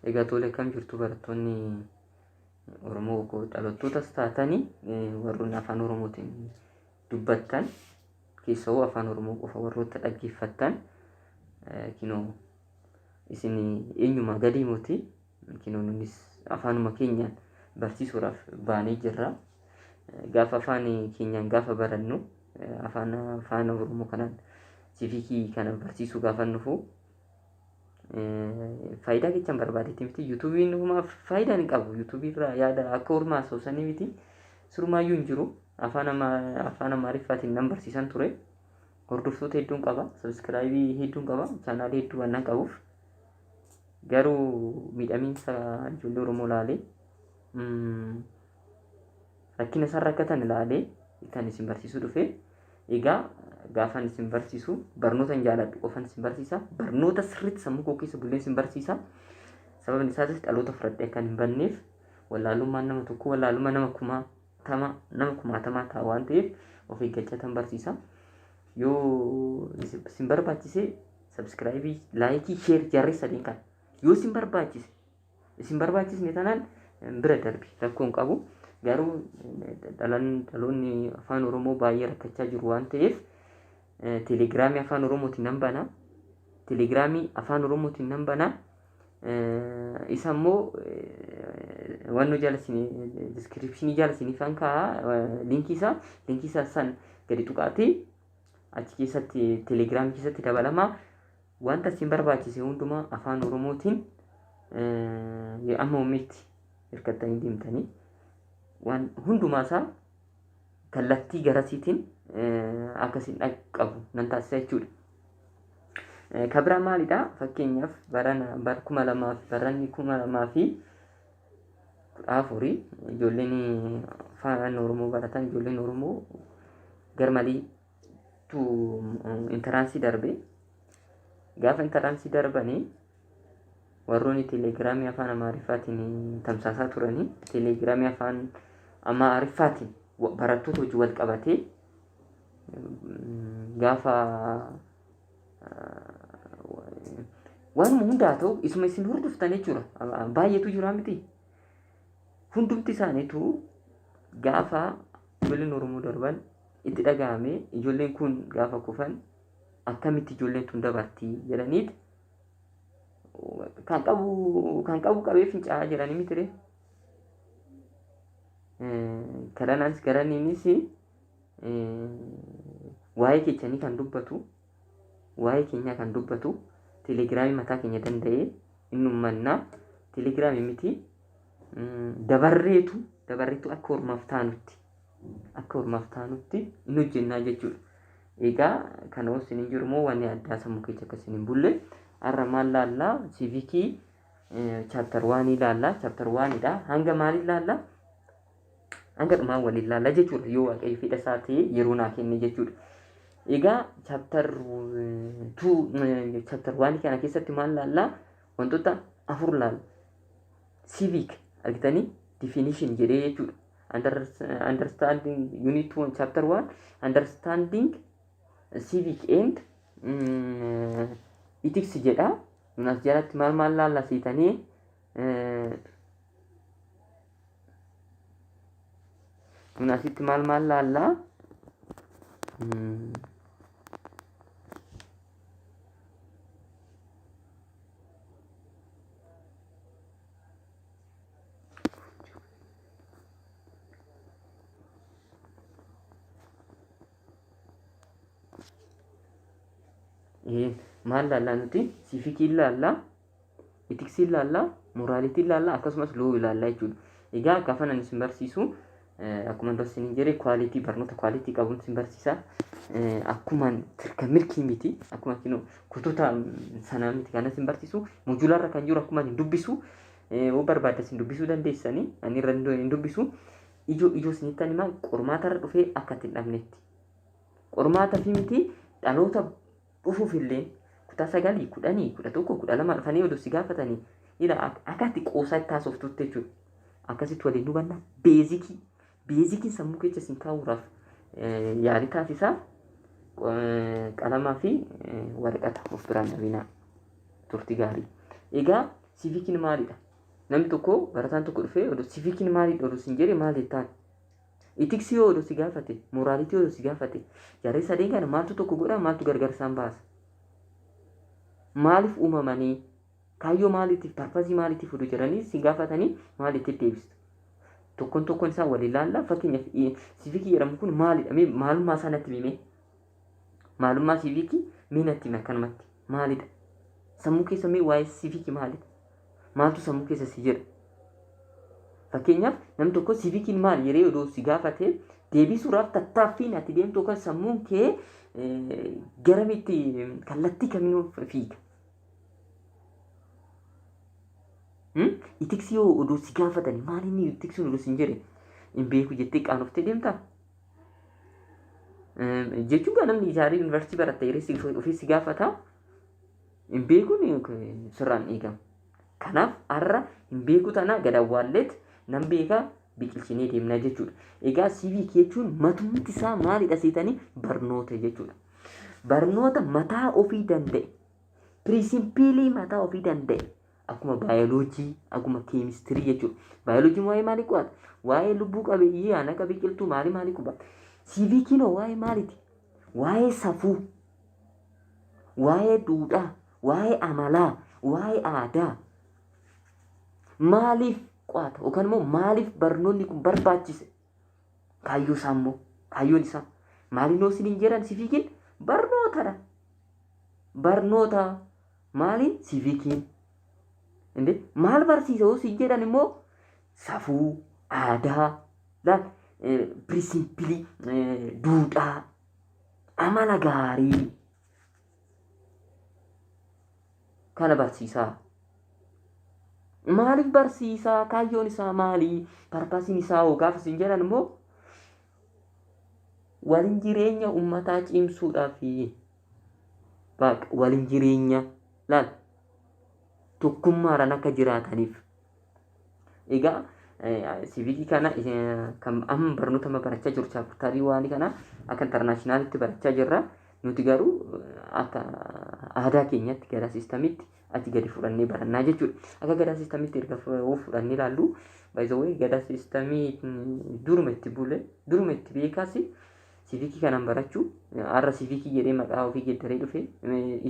Egaa tole, akkam jirtu barattoonni Oromoo koo, dhalattootas taatanii warroonni afaan Oromootiin dubbattan, keessawuu afaan Oromoo qofa warroota dhaggeeffattan, kinoo isin eenyumaa gadii moti, kinoo nunis afaanuma keenyaan barsiisuudhaaf baanee jirra. Gaafa afaan keenyaan gaafa barannu, afaan Oromoo kanaan siivikii kana barsiisuu gaafa nufu, faayidaa jechaan barbaadetti miti. Yuutuubiin humaa faayidaa hin qabu. Yuutuubii irraa yaada akka ormaa soosanii miti. Surmaayyuu hin jiru. Afaan Amaariffaatiin nan barsiisan ture. Hordoftoota hedduun qaba. Sabiskiraayibii hedduun qaba. Chaanaalii hedduu waan nan qabuuf. Garuu miidhamiinsa ijoollee Oromoo ilaalee, rakkina isaan rakkatan ilaalee kan isin barsiisuu dhufe. Egaa gaafan isin barsiisu barnoota hin jaaladhu qofan isin barsiisa. Barnoota sirriitti sammuu koo keessa bulleen isin barsiisa. Sababni isaatis dhaloota fudhadhee akka hin banneef, wallaalummaan nama tokko wallaalummaa nama kumaatama, nama kumaatamaa ta'a waan ta'eef of eeggachaa tan barsiisa. Yoo isin barbaachise sabskiraayibii, laayikii, sheer jarri sadiin kan yoo isin barbaachise, isin barbaachisne tanaan bira darbi, rakkoo hin qabu. Garuu dhaloonni afaan Oromoo baay'ee rakkachaa jiru waan ta'eef telegiraamii afaan Oromootiin nan bana. Telegiraamii afaan Oromootiin nan bana. Isa immoo wannoo jala isin diskiripshinii jala isiniifan kaa'a liinkii isaa san gadi tuqaatee achi keessatti telegiraamii keessatti dabalamaa. Wanta isin barbaachise hundumaa afaan Oromootiin amma uummitti hirkattanii deemtanii waan hundumaa isaa kallattii garasiitiin akka isin dhaqqabu nan taasisa jechuudha. Ka biraa maalidha? Fakkeenyaaf barana bara kuma lamaaf baranni 2014 ijoolleen afaan Oromoo baratan, ijoolleen Oromoo garmalee tu intaraansii darbe. Gaafa intaraansii darbanii warroonni telegiraamii afaan Amaariffaatiin tamsaasaa turanii, telegiraamii afaan Amaariffaatiin barattoota hojii wal qabatee gaafa waanuma hundaa ta'u isuma isin hordoftan jechuudha. Baay'eetu jira miti. Hundumti isaaniitu gaafa ijoolleen Oromoo darban itti dhaga'ame, ijoolleen kun gaafa kufan akkamitti ijoolleen tun dabartii jedhaniit kan qabu qabee fincaa'aa jiranii mitire. Kadhanaanis garaniinis waa'ee keechanii kan dubbatu, waa'ee keenyaa kan dubbatu telegiraamii mataa keenya danda'ee inni ummannaa telegiraamii miti, dabarreetu dabarreetu akka ormaaf taanutti hin hojjennaa jechuudha. Egaa kana isin hin jiru moo wanni addaa sammuu keessa akka isin hin bulle, har'a maal laallaa? Siivikii chapter one ilaallaa. Chapter onedha. Hanga maalii laallaa? Hanga dhumaa waliin laallaa jechuudha. Yoo Waaqayyo fedha isaa ta'e, yeroo naa kenne jechuudha. Egaa chapter two, chapter one kana keessatti maal laallaa? Wantoota afur laalla. Civic argitanii definition jedhee jechuudha. Understanding unit 1 chapter 1, understanding civic and ethics jedha. Nun as jalatti maal maal laalla seetanii? Nun asitti maal maal laallaa? Maal laallaa nuti? Siivikii laallaa, itiksii laallaa, moraalitii laallaa, akkasumas law ilaallaa jechuudha. Egaa gaafa ani isin barsiisu, akkuma dura isin jedhe, quality barnoota quality qabuun isin barsiisa. Akkuma tirka milkii miti, akkuma kinoo kututa sanaa miti kan isin barsiisu. Mojularra kan jiru akkuma hin dubbisu, yoo barbaadda isin dubbisuu dandeessanii, ani irra hin dubbisu. Ijoo ijoo isinitti himaa, qormaatarra dhufee akka itti hin dhabnetti. Qormaata fi miti, dhaloota dhufuuf illee kutaa 9, 10, 11, 12 dhufanii oduu si gaafatanii ila akka ati qoosaa itti haasoftutti jechuudha. Akkasitti waliin hubanna. Beezikii beezikiin sammuu keessa isin kaa'uudhaaf yaalii taasisaa. Qalamaa fi waraqata of biraan dhabinaa. Turtii gaarii. Egaa Civiciin maalidha? Namni tokko, barataan tokko dhufee odoo civiciin maalidha odoo sin jedhe maal jettaan? Ethicsii yoo odoo si gaafate, morality odoo si gaafate, jarri sadeen kana maaltu tokko godha, maaltu gargar isaan baasa? Maaliif uumamanii? Kaayyoo maaliitiif, purposeii maaliitiif odoo jedhanii si gaafatanii maal itti deebistu? Tokkoon tokkoon isaa wal ilaalla. Fakkeenyaaf, civicii jedhamu kun maalidha? Mee maalummaa isaa natti himi. Maalummaa civicii mee natti himi akkanumatti. Maalidha? Sammuu keessa mee waa'ee civicii maalidha? Maaltu sammuu keessa si jira? Fakkeenyaaf, namni tokko civiciin maal jedhee odoo si gaafate deebisuudhaaf tattaaffiin ati deemtu yookaan sammuun kee garamitti, kallattii kamiin fiiga? Ethicsii yoo odoo si gaafatani, maal inni ethicsiin odoo sin jedhe, hin beeku jettee qaanoftee deemtaa? Jechuun gaa namni ijaaree yuunivarsiitii baratte yeroo ofii si gaafata, hin beekuun sirraan eegama. Kanaaf har'a hin beeku tana gad awwaalleet nan beeka biqilchinee deemna jechuudha. Egaa civic jechuun matumti isaa maalidha seetanii? Barnoota jechuudha. Barnoota mataa ofii danda'e, principleii mataa ofii danda'e, akkuma baayoloojii, akkuma keemistirii jechuudha. Baayoloojiin waa'ee maalii qo'ata? Waa'ee lubbuu qabeeyyii aan akka biqiltuu maalii maalii qo'ata. Civiciin hoo waa'ee maaliiti? Waa'ee safuu, waa'ee duudhaa, waa'ee amalaa, waa'ee aadaa. Maaliif qo'ata yookaan immoo maaliif barnoonni kun barbaachise? Kaayyoo isaa immoo, kaayyoon isaa maaliin hoo isiniin jedhan, civiciin barnootadha. Barnoota maaliin civiciin? Inde maal barsiisa hoo siin jedhan immoo, safuu, aadaa, laal, principleii, duudhaa, amala gaarii kana barsiisaa. Maaliif barsiisaa? Kaayyoon isaa maali? Purposeiin isaa hoo gaafa siin jedhan immoo, waliin jireenya uummataa cimsuudhaaf. Baqa waliin jireenya, laal, tokkummaadhaan akka jiraataniif. Egaa civicii kana kan amma barnoota amma barachaa jiru, chapterii waan kana akka internationalitti barachaa jirra. Nuti garuu akka aadaa keenyatti gadaa systemitti achi gadi fudhannee barannaa jechuudha. Akka gadaa systemitti erga fudhannee ilaallu, by the way, gadaa systemii duruma itti bule, duruma itti beekaas civicii kanaan barachuu. Har'a civicii jedhee maqaa ofii geeddaree dhufe,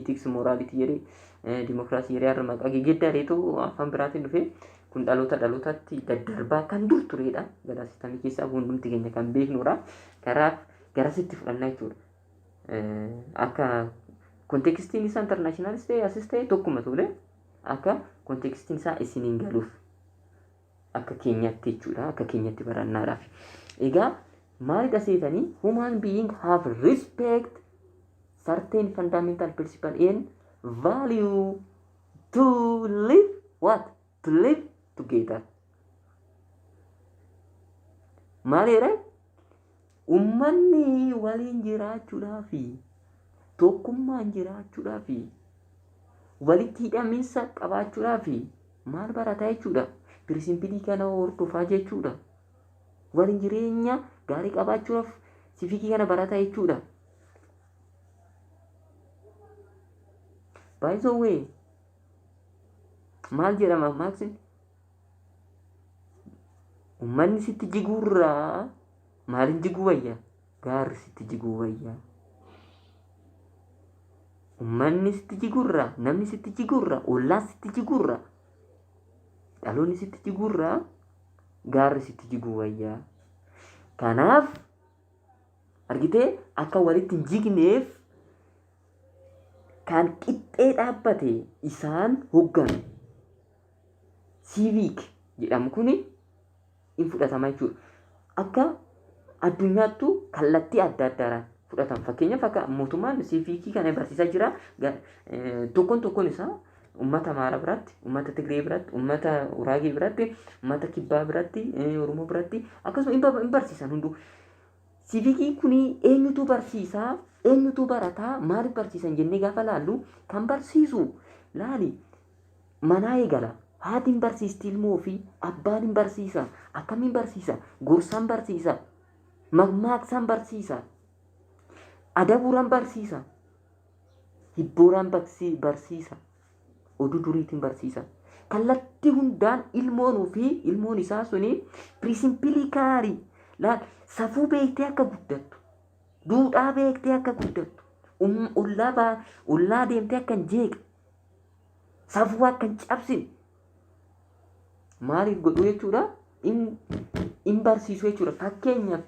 ethics, morality jedhee, dimokiraasii jedhee har'a maqaa geeddareetu afaan biraatiin dhufe. Kun dhaloota dhalootatti daddarbaa kan dur turedha. Gadaa systemii keessaa hundumti keenya kan beeknudha. Karaaf garasitti fudhannaa jechuudha. Akka contextiin isaa internationalis ta'e asis ta'e tokkuma tole, akka contextiin isaa isiniin galuuf akka keenyatti jechuudha. Akka keenyatti barannaadhaaf. Egaa maalidha seetanii? Human being have respect certain fundamental principle and value to live what? To live together. Maal jedha? Ummanni waliin jiraachuudhaafi, tokkummaan jiraachuudhaafi, walitti hidhamiinsa qabaachuudhaafi maal barataa jechuudha? Principleii kana hordofaa jechuudha. Waliin jireenya gaarii qabaachuudhaaf civicii kana barataa jechuudha. By the way, maal jedhama maaksin? Uummanni sitti jiguurraa maaliin jiguu wayya? Gaarri sitti jiguu wayya. Uummanni sitti jiguurraa, namni sitti jiguurraa, ollaan sitti jiguurraa, dhaloonni sitti jiguurraa gaarri sitti jiguu wayya. Kanaaf argitee, akka walitti hin jigneef kan qixxee dhaabbate isaan hogganu civic jedhamu kuni in fudhatama jechuudha. Akka addunyaattuu kallattii adda addaadhaan fudhatama. Fakkeenyaaf, akka mootummaan civicii kana barsiisaa jira. Tokkoon tokkoon isaa uummata Amaaraa biratti, uummata Tigree biratti, uummata Uraagee biratti, uummata Kibbaa biratti, Oromoo biratti akkasuma hin barsiisan hunduu. Civiciin kun eenyutu barsiisaa? Eenyutu barataa? Maaliif barsiisan jennee gaafa laallu, kan barsiisu, laali, manaa eegala. Haati hin barsiisti ilmoo fi abbaan hin barsiisa. Akkamiin barsiisa? Gorsaan barsiisa. Mammaaksaan barsiisa. Adabuuraan barsiisa. Hibbooraan barsiisa. Oduu duriitiin barsiisa. Kallattii hundaan ilmoonuu fi ilmoon isaa suni principle gaarii laal, safuu beektee akka guddattu, duudhaa beektee akka guddattu, ollaa deemtee akka hin jeeqne, safuu akka hin cabsine maaliif godhu jechuudha? In barsiisu jechuudha. Fakkeenyaaf,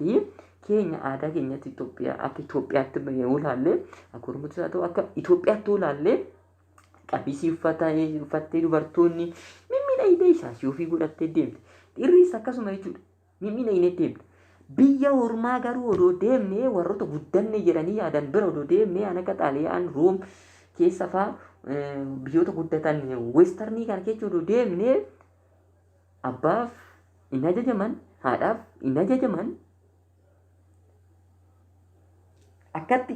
keenya aadaa keenyatti Itoophiyaa, akka Itoophiyaatti yoo ilaalle, akka Oromootti haa ta'u, akka Itoophiyaatti yoo ilaalle, qamisii uffattee dubartoonni mimmiidhagdee shaashii ofii godhattee deemte. Dhiirris akkasuma jechuudha. Mimmiidhagnee deemte. Biyya ormaa garuu odoo deemnee, warroota guddanne jedhanii yaadan bira odoo deemnee, an akka Xaaliyaan, Room keessa faa, biyyoota guddatan western kana keessa odoo deemnee, abbaaf hin ajajaman, haadhaaf hin ajajaman, akkatti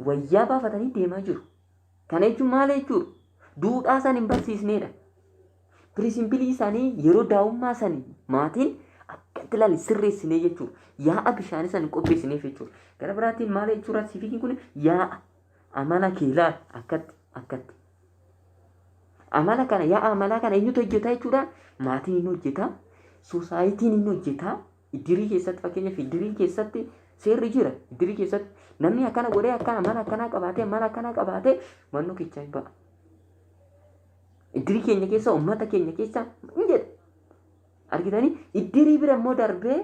wayyaa baafatanii deemaa jiru. Kana jechuun maal jechuudha? Duudhaa isaan hin barsiisneedha. Principle isaanii yeroo daa'ummaa sanii maatiin akkatti ilaali sirreessinee jechuudha. Yaa'a bishaanii san qopheessineef jechuudha. Gara biraatiin maal jechuudha? Civiciin kun yaa'a amala kee ilaali akkatti akkatti. Amala kana, yaa'a amalaa kana eenyutu hojjeta jechuudha? Maatiin hin hojjeta. Societyn hin hojjeta. Iddirii keessatti, fakkeenyaaf, iddirii keessatti seerri jira. Iddirii keessatti namni akkana godhee, akkana amala akkanaa qabaatee, amala akkanaa qabaatee mannoo keechaa hin ba'a. Iddirii keenya keessa, uummata keenya keessa hin jedhu. Argitanii, iddirii bira immoo darbee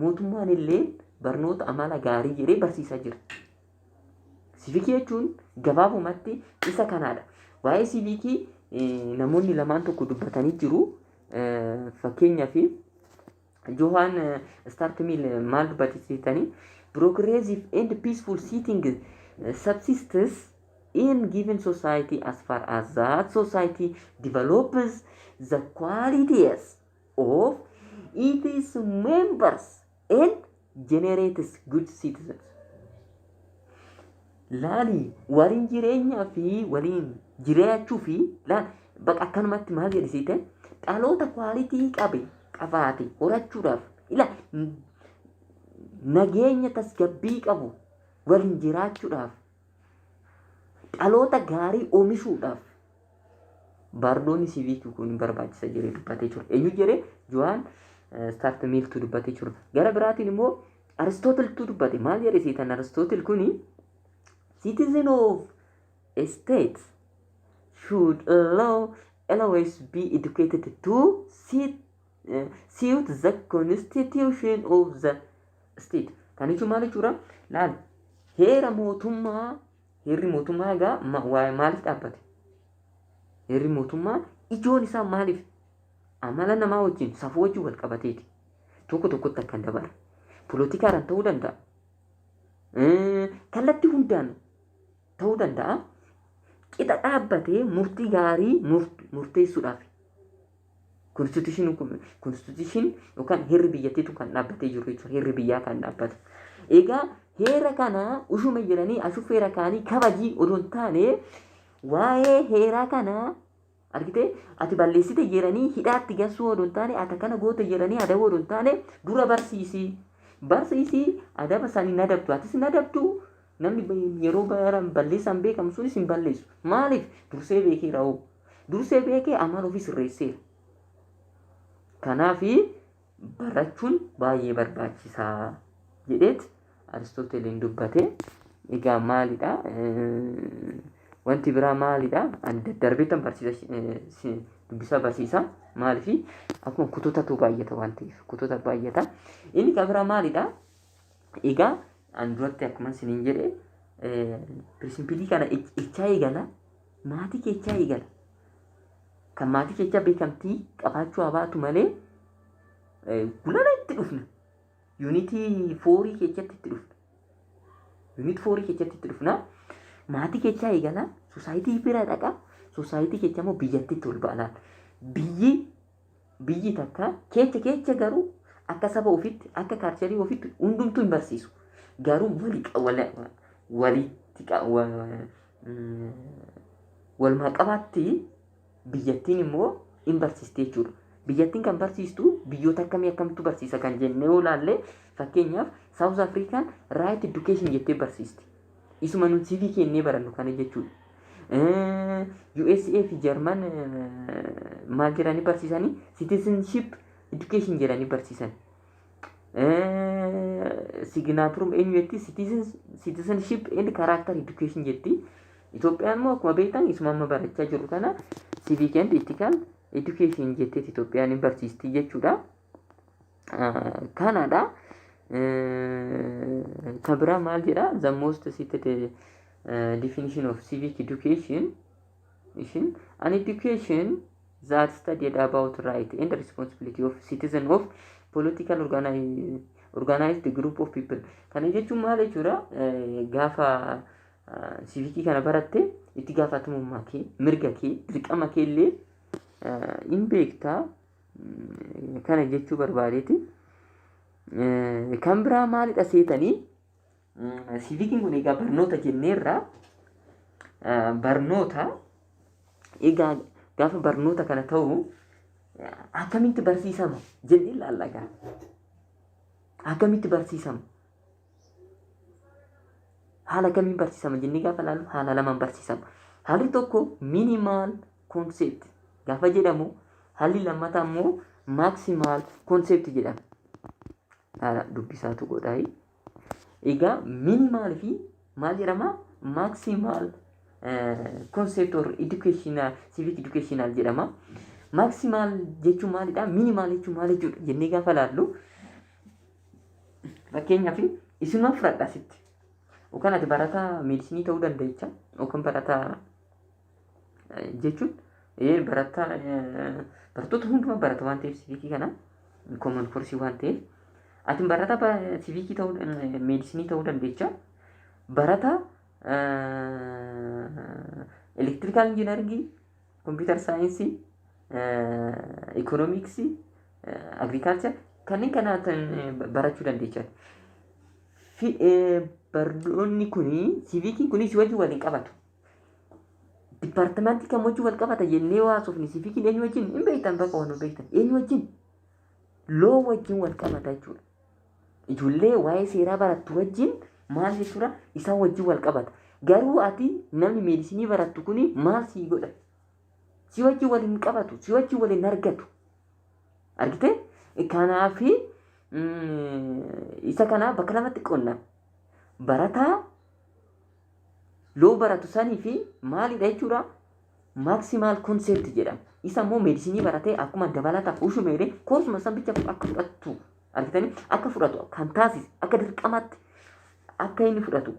mootummaan illee barnoota amala gaarii jedhee barsiisaa jira. Civic jechuun gabaabumatti isa kanaadha. Waa'ee civic namoonni lamaan tokko dubbatanii jiru. Fakkeenyaaf, John Stuart Mill maal dubbatisiisanii? "Progressive and peaceful setting subsists in given society as far as that society develops the qualities of its members and generates good citizens." Laali, waliin jireenyaa fi waliin jiraachuu fi laal baqa akkanumatti maal jedhisiite, dhaloota quality qabe qabaate horachuudhaaf, ila nageenya tasgabbii qabu waliin jiraachuudhaaf, dhaloota gaarii oomishuudhaaf barnoonni civic kun barbaachisa jedhee dubbatee jira. Eenyu jedhee? John Stuart Milltu dubbatee jira. Gara biraatiin immoo Aristooteltu dubbate. Maal jedhe seetan Aristootel kuni? "Citizen of a state should allow always be educated to suit the constitution of the state." Kan jechuun maal jechuudha? Laal, heera mootummaa, heerri mootummaa egaa maaliif dhaabbate? Heerri mootummaa ijoon isaa maaliif? Amala namaa wajjin, safuu wajjin wal qabateeti. Tokko tokkotti akkan dabala. Poolotikaadhaan ta'uu danda'a. Kallattii hundaan ta'uu danda'a. Qixa dhaabbatee murtii gaarii murteessuudhaaf. Constitution yookaan heerri biyyattiitu kan dhaabbatee jiru jechuudha. Heerri biyyaa kan dhaabbate. Egaa heera kana ushuma jedhanii ashufeera kaanii kabajii odoo hin taane, waa'ee heeraa kana argite ati balleessite jedhanii hidhaatti gassuu odoo hin taane, ati akkana goote jedhanii adabuu odoo hin taane, dura barsiisi. Barsiisi, adaba isaanii hin adabdu, atis hin adabdu. Namni yeroo balleessaan beekamu sunis hin balleessu. Maaliif? Dursee beekeera hoo. Dursee beekee amala ofii sirreesseera. Kanaafi barachuun baay'ee barbaachisaa jedheet Aristooteliin dubbate. Egaa maalidha? Wanti biraa maalidha? Ani daddarbeetan barsiisa, dubbisaa barsiisa. Maaliifi? Akkuma kutotatu baay'ata waan ta'eef, kutota baay'ata. Inni kan biraa maalidha? Egaa ani duratti akkuma isiniin jedhe, principle kana echaa eegala. Maatii keechaa eegala. Kan maatii keechaa beekamtii qabaachuu haa baatu malee, gulala itti dhufna. Unit 4 keessatti itti dhufna. Unit 4 keessatti itti dhufna. Maatii keechaa eegala. Society bira dhaqa. Society keessa immoo biyyattitti ol ba'a. Biyyi takka keecha keecha garuu akka saba ofitti, akka culture ofitti hundumtuu hin barsiisu. Garuu walitti walumaa qabaatti biyyattiin immoo hin barsiisti jechuudha. Biyyattiin kan barsiistu biyyoota akkamii akkamittu barsiisa kan jennee yoo ilaalle, fakkeenyaaf, South African right education jettee barsiisti. Isuma nuti civic kennee barannu kana jechuudha. USA fi Jarman Maal jedhanii barsiisanii? Citizenship education jedhanii barsiisan. Signaturum eenyu jetti? Citizenship and character education jetti. Itoophiyaan immoo akkuma beektan isuma amma barachaa jirru kana civic and ethical education jetteeti Itoophiyaan hin barsiisti jechuudha. Kanadha. Kan biraa maal jedha? The most cited definition of civic education ishin an education that studied about right and responsibility of citizen of political organized group of people. Kana jechuun maal jechuudha? Gaafa civikii kana baratte itti gaafatamummaa kee, mirga kee, dirqama kee illee hin beektaa, kana jechuu barbaadeeti. Kan biraa maalidha seetanii? Civikiin kun egaa barnoota jenneerra. Barnoota egaa gaafa barnoota kana ta'u akkamitti barsiisama jennee ilaalla gaa. Akkamitti barsiisama? Haala kamiin barsiisama jennee gaafa ilaallu, haala lamaan barsiisama. Haalli tokko minimal concept gaafa jedhamu, haalli lammataa immoo maximal concept jedhama. Haala dubbisaatu godhaayi. Egaa minimal fi maal jedhama? Maximal concept or educational, civic educational jedhama. Maximal jechuun maalidha? Minimal jechuun maal jechuudha jennee gaafa ilaallu, fakkeenyaaf isinuma fudhadha asitti. Yookaan ati barataa meedisinii ta'uu dandeecha, yookaan barataa jechuun barataa barattoota hundumaa barata waan ta'eef, civikii kana common course waan ta'eef, ati barataa civikii ta'uu, meedisinii ta'uu dandeecha, barataa electrical engineering, computer science, economics, agriculture kanneen kana barachuu dandeecha. Barnoonni kuni, civikiin kuni, si wajjin waliin qabatu. Departmentii kam wajjin wal qabata jennee waasofni, civikiin eenyu wajjin hin beektan, bakka waan beektan eenyu wajjin? Law wajjin wal qabata jechuudha. Ijoollee waa'ee seeraa barattu wajjin maal jechuudha? Isaan wajjin wal qabata. Garuu ati namni meedisinii barattu kuni maal sii godha? Si wajjin wal hin qabatu, si wajjin wal hin argatu. Argitee? Kanaafi isa kana bakka lamatti qonna. Barataa law baratu sanii fi maalidha jechuudha? Maximal concept jedhama. Isa immoo meedisinii baratee akkuma dabalataaf ushumeere coursuma san bicha akka fudhattu, argitanii, akka fudhatu kan taasise, akka dirqamatti akka inni fudhatu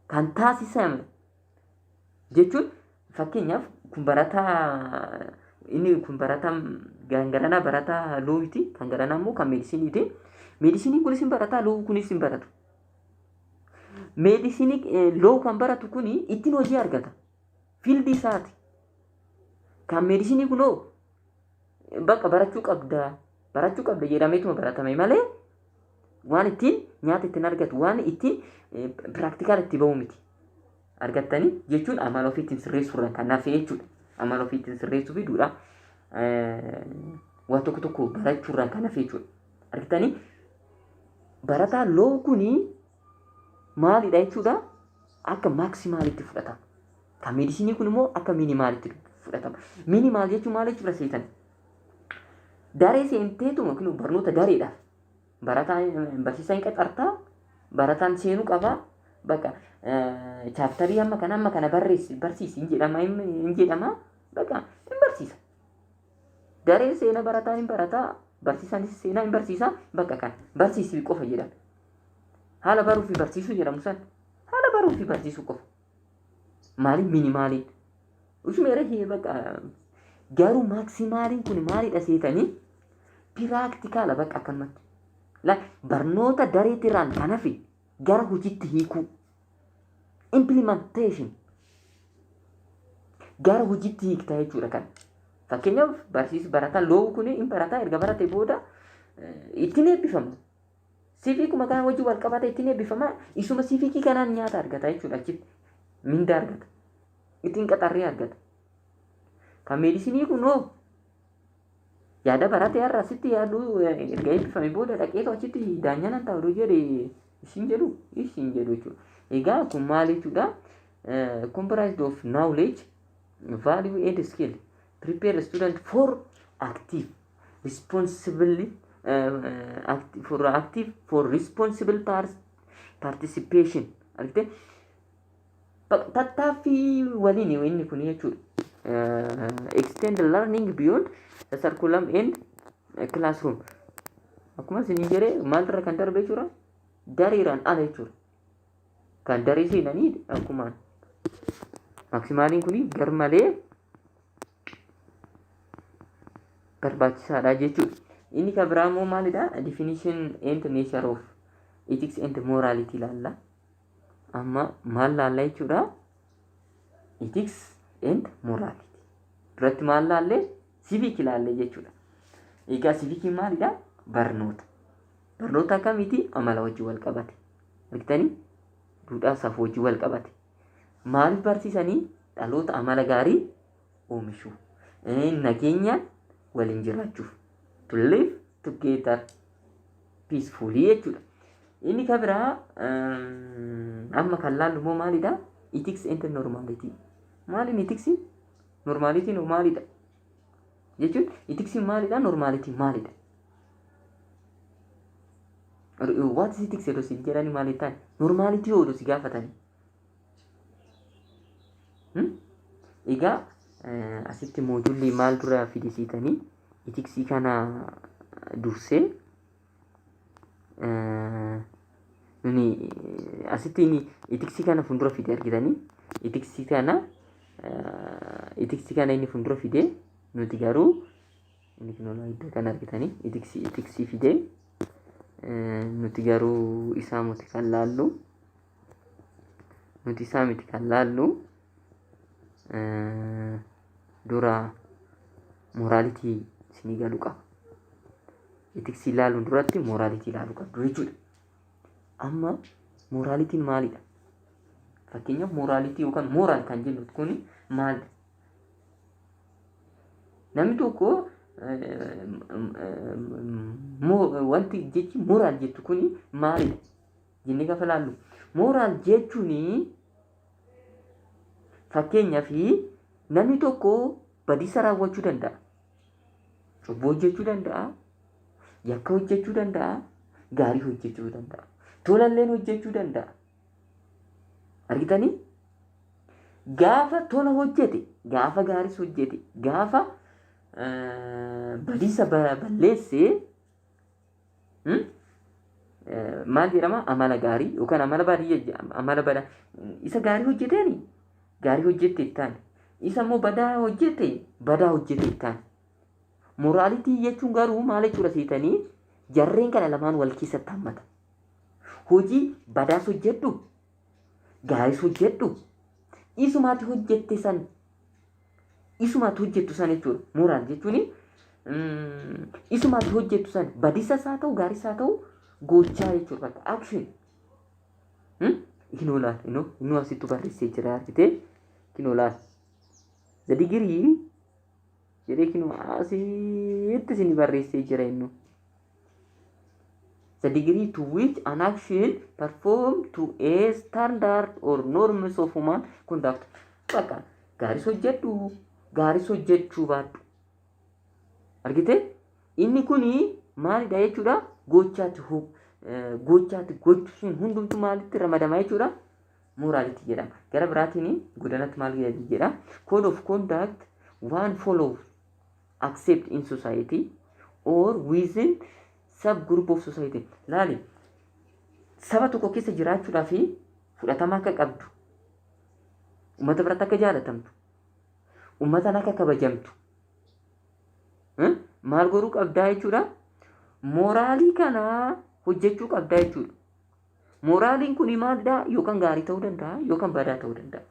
kan taasisame jechuun, fakkeenyaaf kun barataa, inni kun barataa garanaa barataa lawiti, kan garanaa immoo kan meedisiniiti. Meedisiniin kunis hin barataa, law kunis hin baratu. Meedisinii law kan baratu kuni ittiin hojii argata. Fieldii isaati. Kan meedisinii kunoo bakka barachuu qabda, barachuu qabda jedhameetuma baratame malee waan ittiin nyaata ittiin argatu, waan ittiin practical itti bahu miti. Argattanii jechuun amala ofii ittiin sirreessuurraan kan hafe jechuudha. Amala ofii ittiin sirreessuu fi duudhaa waa tokko tokko barachuurraan kan hafe jechuudha. Argitanii, barataa law kuni maalidha jechuudha? Akka maximalitti fudhatama. Kan meedisinii kun immoo akka minimalitti fudhatama. Minimal jechuun maal jechuudha seetan? Daree seenteetuma kun barnoota dareedhaaf. Barataan barsiisaa hin qaxartaa, barataan seenuu qabaa, bakka chapterii amma kana barreessi, barsiisi hin jedhama, hin jedhama, bakka hin barsiisa. Daree seena, barataan hin barataa, barsiisaanis seenaa hin barsiisa, bakka kana barsiisi qofa jedhama. Haala baruu fi barsiisuu jedhamu san haala baruu fi barsiisuu qofa. Maaliin? Minimaliin. Usuma irra bakka. Garuu maximaliin kun maalidha seetanii? Practicala bakka akkanumatti. La barnoota dareetirraan kan hafe gara hojiitti hiikuu. Implementation. Gara hojiitti hiiktaa jechuudha kan. Fakkeenyaaf barsiis barataa law kun hin barataa, erga barate booda ittiin eebbifama. Civikuma kana wajjin wal qabata, ittiin eebbifama. Isuma civikii kanaan nyaata argata jechuudha achitti. Minda argata. Ittiin qaxarree argata. Kan meedisinii kunoo yaada barate har'a asitti yaadu erga eebbifame booda dhaqeetu achitti daanyaa nan ta'u jedhe isin jedhu jechuudha. Egaa kun maal jechuudha? Comprised of knowledge, value and skill. Prepare student for Active responsibly for active for responsible participation argite, tattaaffii waliin inni kun jechuudha. Extend learning beyond the curriculum and classroom. Akkuma isin jedhee, maalirra kan darbe jechuudha? Dareeraan ala jechuudha. Kan daree seenanii akkumaan maximaliin kun garmalee barbaachisaadha jechuudha. Inni kan biraa immoo maalidha? Definition and nature of ethics and morality ilaalla. Amma maal laalla jechuudha? Ethics and morality. Duratti maal laalle? Civic ilaalle jechuudha. Egaa civiciin maalidha? Barnoota. Barnoota akkamiiti? Amala wajjin wal qabate. Argitanii? Duudhaa safuu wajjin wal qabate. Maaliif barsiisanii? Dhaloota amala gaarii oomishuu. Nageenyaan waliin jiraachuuf. To live together peacefully jechuudha. Inni kan biraa amma kan laallu immoo maalidha? Ethics and normality. Maaliin ethics? Normality maalidha? Jechuun ethics maalidha? Normality maalidha? What is ethics yeroo si jedhani maal ta'an? Normality yoo si gaafatani. Egaa asitti moojulli maal dura fidisiitanii, ethicsii kana dursee nuni asitti ethicsii kana fuuldura fide. Argitanii, ethicsii kana inni fuuldura fide, nuti garuu inni kunoo iddoo kana argitanii ethicsii fide, nuti garuu isaa miti kan laallu, nuti isaa miti kan laallu, dura morality isinii galuu qaba. Ethicsii ilaaluun duratti morality ilaaluu qabdu jechuudha. Amma moralityn maalidha? Fakkeenyaaf, morality yookaan moral kan jennu kun maalidha? Namni tokko wanti jechi moral jettu kun maalidha jennee gaafa laallu, moral jechuun fakkeenyaaf namni tokko badiisa raawwachuu danda'a. Cubbuu hojjechuu danda'a. Yakka hojjechuu danda'a. Gaarii hojjechuu danda'a. Tolalleen hojjechuu danda'a. Argitanii? Gaafa tola hojjete, gaafa gaariis hojjete, gaafa badiisa balleessee maal jedhama? Amala gaarii yookaan amala baadiyyaa, amala badaa. Isa gaarii hojjeteeni gaarii hojjette ittaan, isa immoo badaa hojjete badaa hojjete ittaan. Morality jechuun garuu maal jechuudha seetanii? Jarreen kana lamaan wal keessatti hammata. Hojii badaas hojjedhu, gaariis hojjedhu, isumaati hojjette san, isumaati hojjettu san jechuudha. Moral jechuun isumaati hojjettu san, badisas haa ta'u gaariis haa ta'u, gochaa jechuudha, bakka action. Kinoo laal, inoo asittu barreessee jira, argitee? Kinoo laal, the degree jedhee kinoo asitti isin barreessee jira innu. The degree to which an action perform to a standard or norms of human conduct. Bakka gaaris hojjedhu, gaaris hojjechuu baadhu. Argite? Inni kuni maalidha jechuudha? Gochaati gochuun hundumtu maalitti ramadama jechuudha? Morality jedhama. Gara biraatiin godanatti maal jedha? Code of conduct one follow, accept in society or within subgroup of society. Laali, saba tokko keessa jiraachuudhaaf fudhatama akka qabdu, uummata biratti akka jaalatamtu, uummataan akka kabajamtu maal godhuu qabdaa jechuudha? Moralii kana hojjechuu qabdaa jechuudha. Moraliin kun maalidha? Yookaan gaarii ta'uu danda'a yookaan badaa ta'uu danda'a.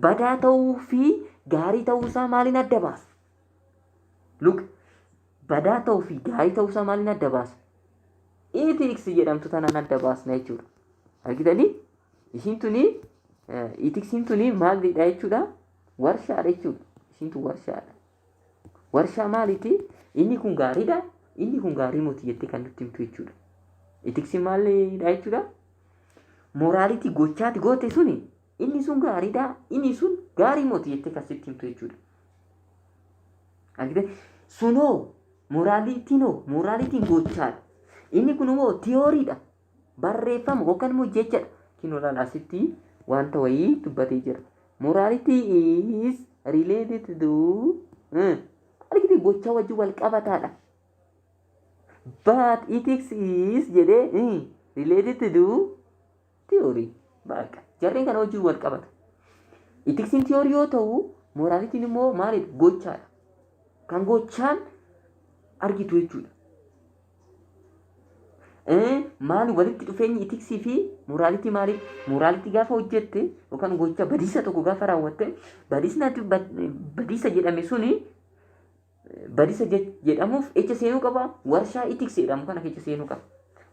Badaa ta'uu fi gaarii ta'uu isaa maaliin adda baasa? Look, badaa ta'uu fi gaarii ta'uu isaa maaliin adda baasa? Ethics jedhamtu tanaan adda baasna jechuudha. Argitanii? Ishiin tuni, ethicsiin tuni maalidha jechuudha? Warshaadha jechuudha. Ishiin tun warshaadha. Warshaa maaliiti? Inni kun gaariidha, inni kun gaarii miti jettee kan nutti himtu jechuudha. Ethicsiin maalidha jechuudha? Morality gochaati goote suni, inni sun gaariidha, inni sun gaarii miti jettee kan sitti himtu jechuudha. Argitee? Sunoo moralitynoo, moralityn gochaadha. Inni kun immoo theorydha. Barreeffama yookaan immoo jechadha. Kinoo laala, asitti wanta wayii dubbatee jira. Morality is related to, argite, gochaa wajjin wal qabataadha. But ethics is jedhee related to theory. Bakka jarreen kana wajjin wal qabata. Ethicsiin theory yoo ta'u, moralityn immoo maalidha? Gochaadha. Kan gochaan argitu jechuudha. Maali walitti dhufeenyi ethicsii fi morality maaliif? Morality gaafa hojjette yookaan gocha badiisa tokko gaafa raawwatte, badiisni badiisa jedhame suni badiisa jedhamuuf echa seenuu qaba? Warshaa ethics jedhamu kana keessa seenuu qaba.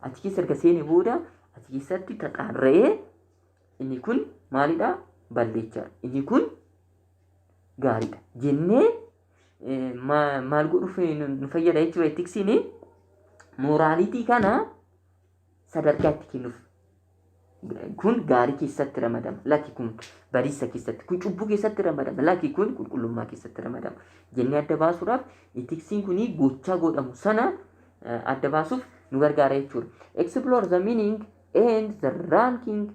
Achi keessa erga seenee booda achi keessatti taxaarra'ee inni kun maalidha? Balleechaadha. Inni kun gaariidha. Jennee maal godhuuf nu fayyada jechuudha ethicsiin? Morality kana sadarkaa itti kennuuf. Kun gaarii keessatti ramadama. Lakki, kun badiisa keessatti. Kun cubbuu keessatti ramadama. Lakki, kun qulqullummaa keessatti ramadama. Jennee adda baasuudhaaf ethicsiin kun gochaa godhamu sana adda baasuuf nu gargaara jechuudha. Explore the meaning and the ranking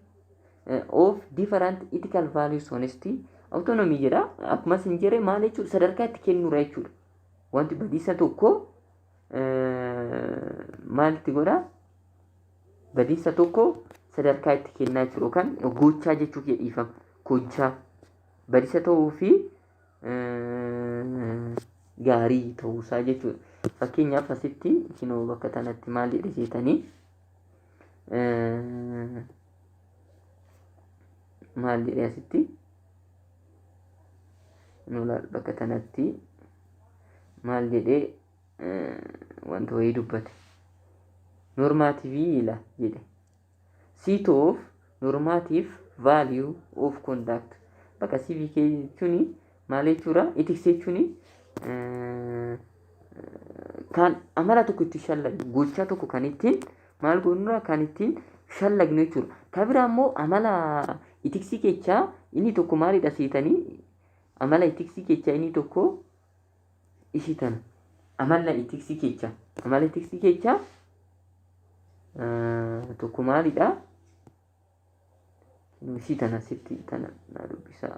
of different ethical values, honesty, autonomy jedha. Akkuma isin jedhe maal jechuudha? Sadarkaa itti kennuudha jechuudha. Wanti badiisa tokko maalitti godha? Badiisa tokko sadarkaa itti kennaa jechuudha yookaan gochaa jechuu dhiifama. Gochaa badiisa ta'uu fi gaarii ta'uusaa jechuudha. Fakkeenyaaf asitti kinoo bakka kanatti maal jedhe jeetanii, maal jedhe asitti nu laal, bakka kanatti maal jedhee wanta wayii dubbate? Normative ila jedhe, set of normative value of conduct. Bakka CVK jechuun maal jechuudha? Ethics jechuun kan amala tokko itti shallagnu, gochaa tokko kan ittiin maal goonudha, kan ittiin shallagnu jechuudha. Kan biraa immoo amala ethicsii keessaa inni tokko maalidha seetanii? Amala ethicsii keessaa inni tokko ishii tana. Amala ethicsii keessaa tokko maalidha? Ishii tana sitti tana naa dubbisaa.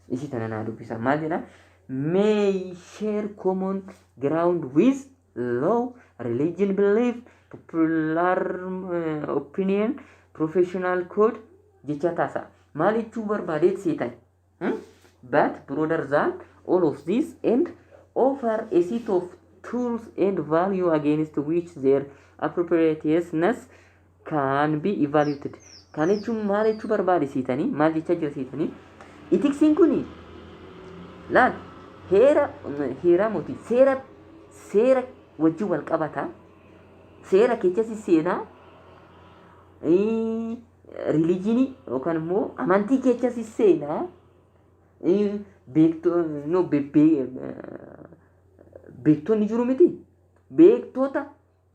Ishii tana naa dubbisaa. Maal jedha? May share common ground with law, religion, belief, popular opinion, professional code jecha taasa. Maal jechuu barbaadeet seetan? But broader than all of this and offer a set of tools and value against which their appropriateness can be evaluated. Kan jechuun maal jechuu barbaade seetanii? Maal jechaa jira seetanii? Ethicsiin kuni laal heera, heera moti, seera, seera wajjin wal qabata. Seera keessatti seenaa, religionii yookaan immoo amantii keessatti seenaa, no, beektonni jiru miti, beektota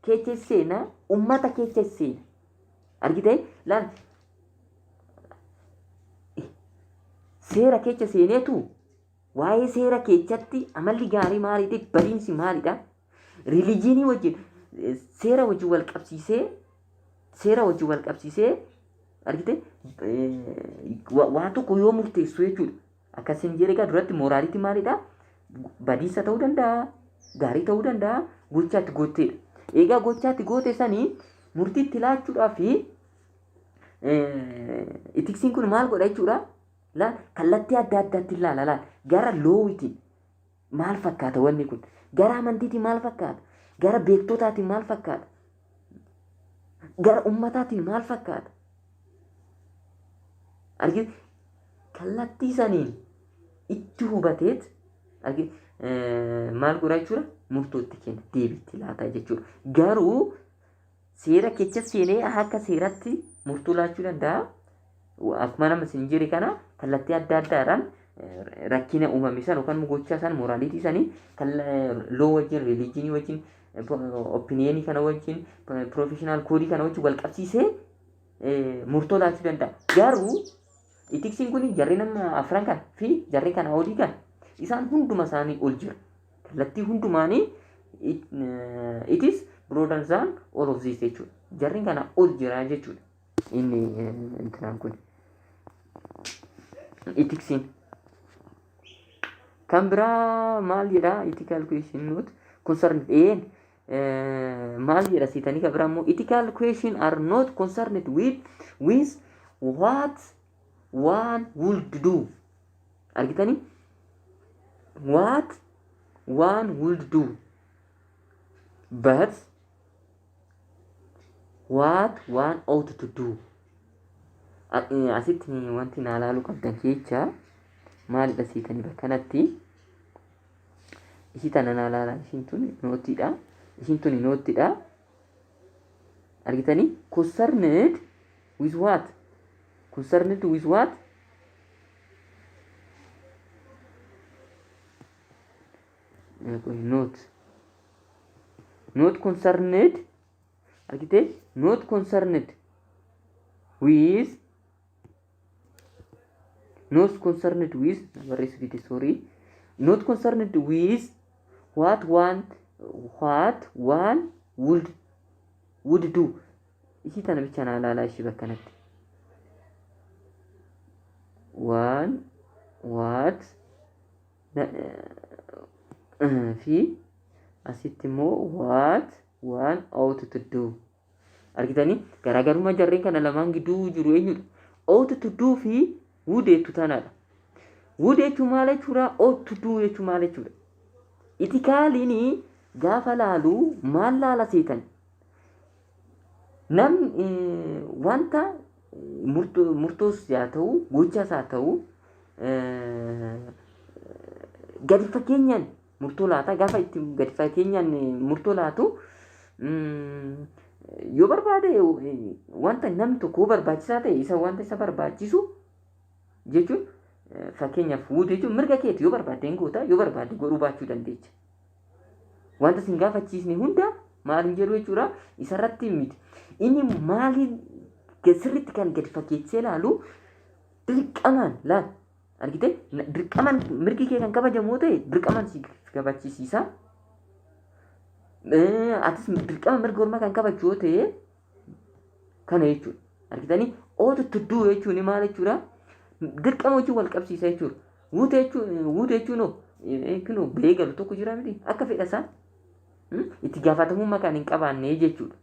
keessa seenaa, ummata keessa seena. Argitee laal, seera keessa seeneetu waa'ee seera keessatti amalli gaarii maalidha, badiinsi maalidha, religionii wajjin, seera wajjin wal qabsiisee, seera wajjin wal qabsiisee, argite, waa tokko yoo murteessu jechuudha. Akkasiin jedhe egaa duratti morality maalidha? Badiisa ta'uu danda'a, gaarii ta'uu danda'a, gochaatti gooteedha. Egaa gochaatti goote sanii murtiitti laachuudhaaf ethicsiin kun maal godha jechuudha? Laal, kallattii adda addaatti ilaala. Laal, gara lawitiin maal fakkaata wanni kun? Gara amantiitiin maal fakkaata? Gara beektotaatiin maal fakkaata? Gara ummataatiin maal fakkaata? Argite, kallattii saniin itti hubateet, argite, maal godha jechuudha? Murtootti kenna, deebiitti laata jechuudha. Garuu seera keessa seenee akka seeratti murtoo laachuu danda'a. Akkuma nama isin jedhe kana kallattii adda addaadhaan rakkina uumame san yookaan gochaa san, morality sanii law wajjin, religionii wajjin, opinionii kana wajjin, professional codeii kana wajjin wal qabsiisee murtoo laachuu danda'a. Garuu ethicsiin kun jarreen amma afran kan fi jarreen kana olii kan isaan hunduma isaanii ol jira. Kallattii hundumaanii it is broader than all of this jechuudha. Jarreen kana ol jira jechuudha. Inni intinaan kun. Ethicsiin. Kan biraa maal jedhaa? Ethical question not concerned een maal jedha siitanii? Kan biraa immoo ethical question are not concerned with what one would do. Argitanii? What one would do, but what one ought to do. Asitti wanti naa laaluu qabdan keessa maalidha siitanii? Bakkanatti ishii tana naa laalaa. Ishiin tun noteiidha. Ishiin tun noteiidha. Argitanii? Concerned with what? Concerned with what? Not concerned, argite? Not concerned with, not concerned with, barreessu dide, sorry, not concerned with what one would do. Ishii tana bicha naa laalaa. Ishii bakkanatti one what fi asitti immoo what one ought to do. Argitanii? Garaagarummaa jarreen kana lamaan gidduu jiru eenyudha? Ought to do fi would jettu tanaadha. Would jechuun maal jechuudha? Ought to do jechuun maal jechuudha? Ethicaliin gaafa laalu maal laala seetan? Namni wanta murtoos haa ta'u, gochas haa ta'u, gadi fageenyaan murtoo laata. Gaafa itti gadi fageenyaan murtoo laatu, yoo barbaade, wanta namni tokko barbaachisaa ta'e, isa wanta isa barbaachisu jechuun, fakkeenyaaf would jechuun mirga keeti, yoo barbaadde hin goota, yoo barbaadde godhuu baachuu dandeecha. Wanta sin gaafachiisne hunda maal hin jedhu jechuudha, isarratti miti. Inni maaliin sirriitti kan gadi fageessee ilaalu? Dirqamaan laal, argite? Dirqamaan mirgi kee kan kabajamu ta'e, dirqamaan si kabachisiisa. Atis dirqama mirga ormaa kan kabaju yoo ta'e, kana jechuudha. Argitanii? Ought to do jechuun maal jechuudha? Dirqama wajjin wal qabsiisa jechuudha. Would jechuun kunoo bahee galu tokko jira miti, akka fedha isaa itti gaafatamummaa kan hin qabaanne jechuudha.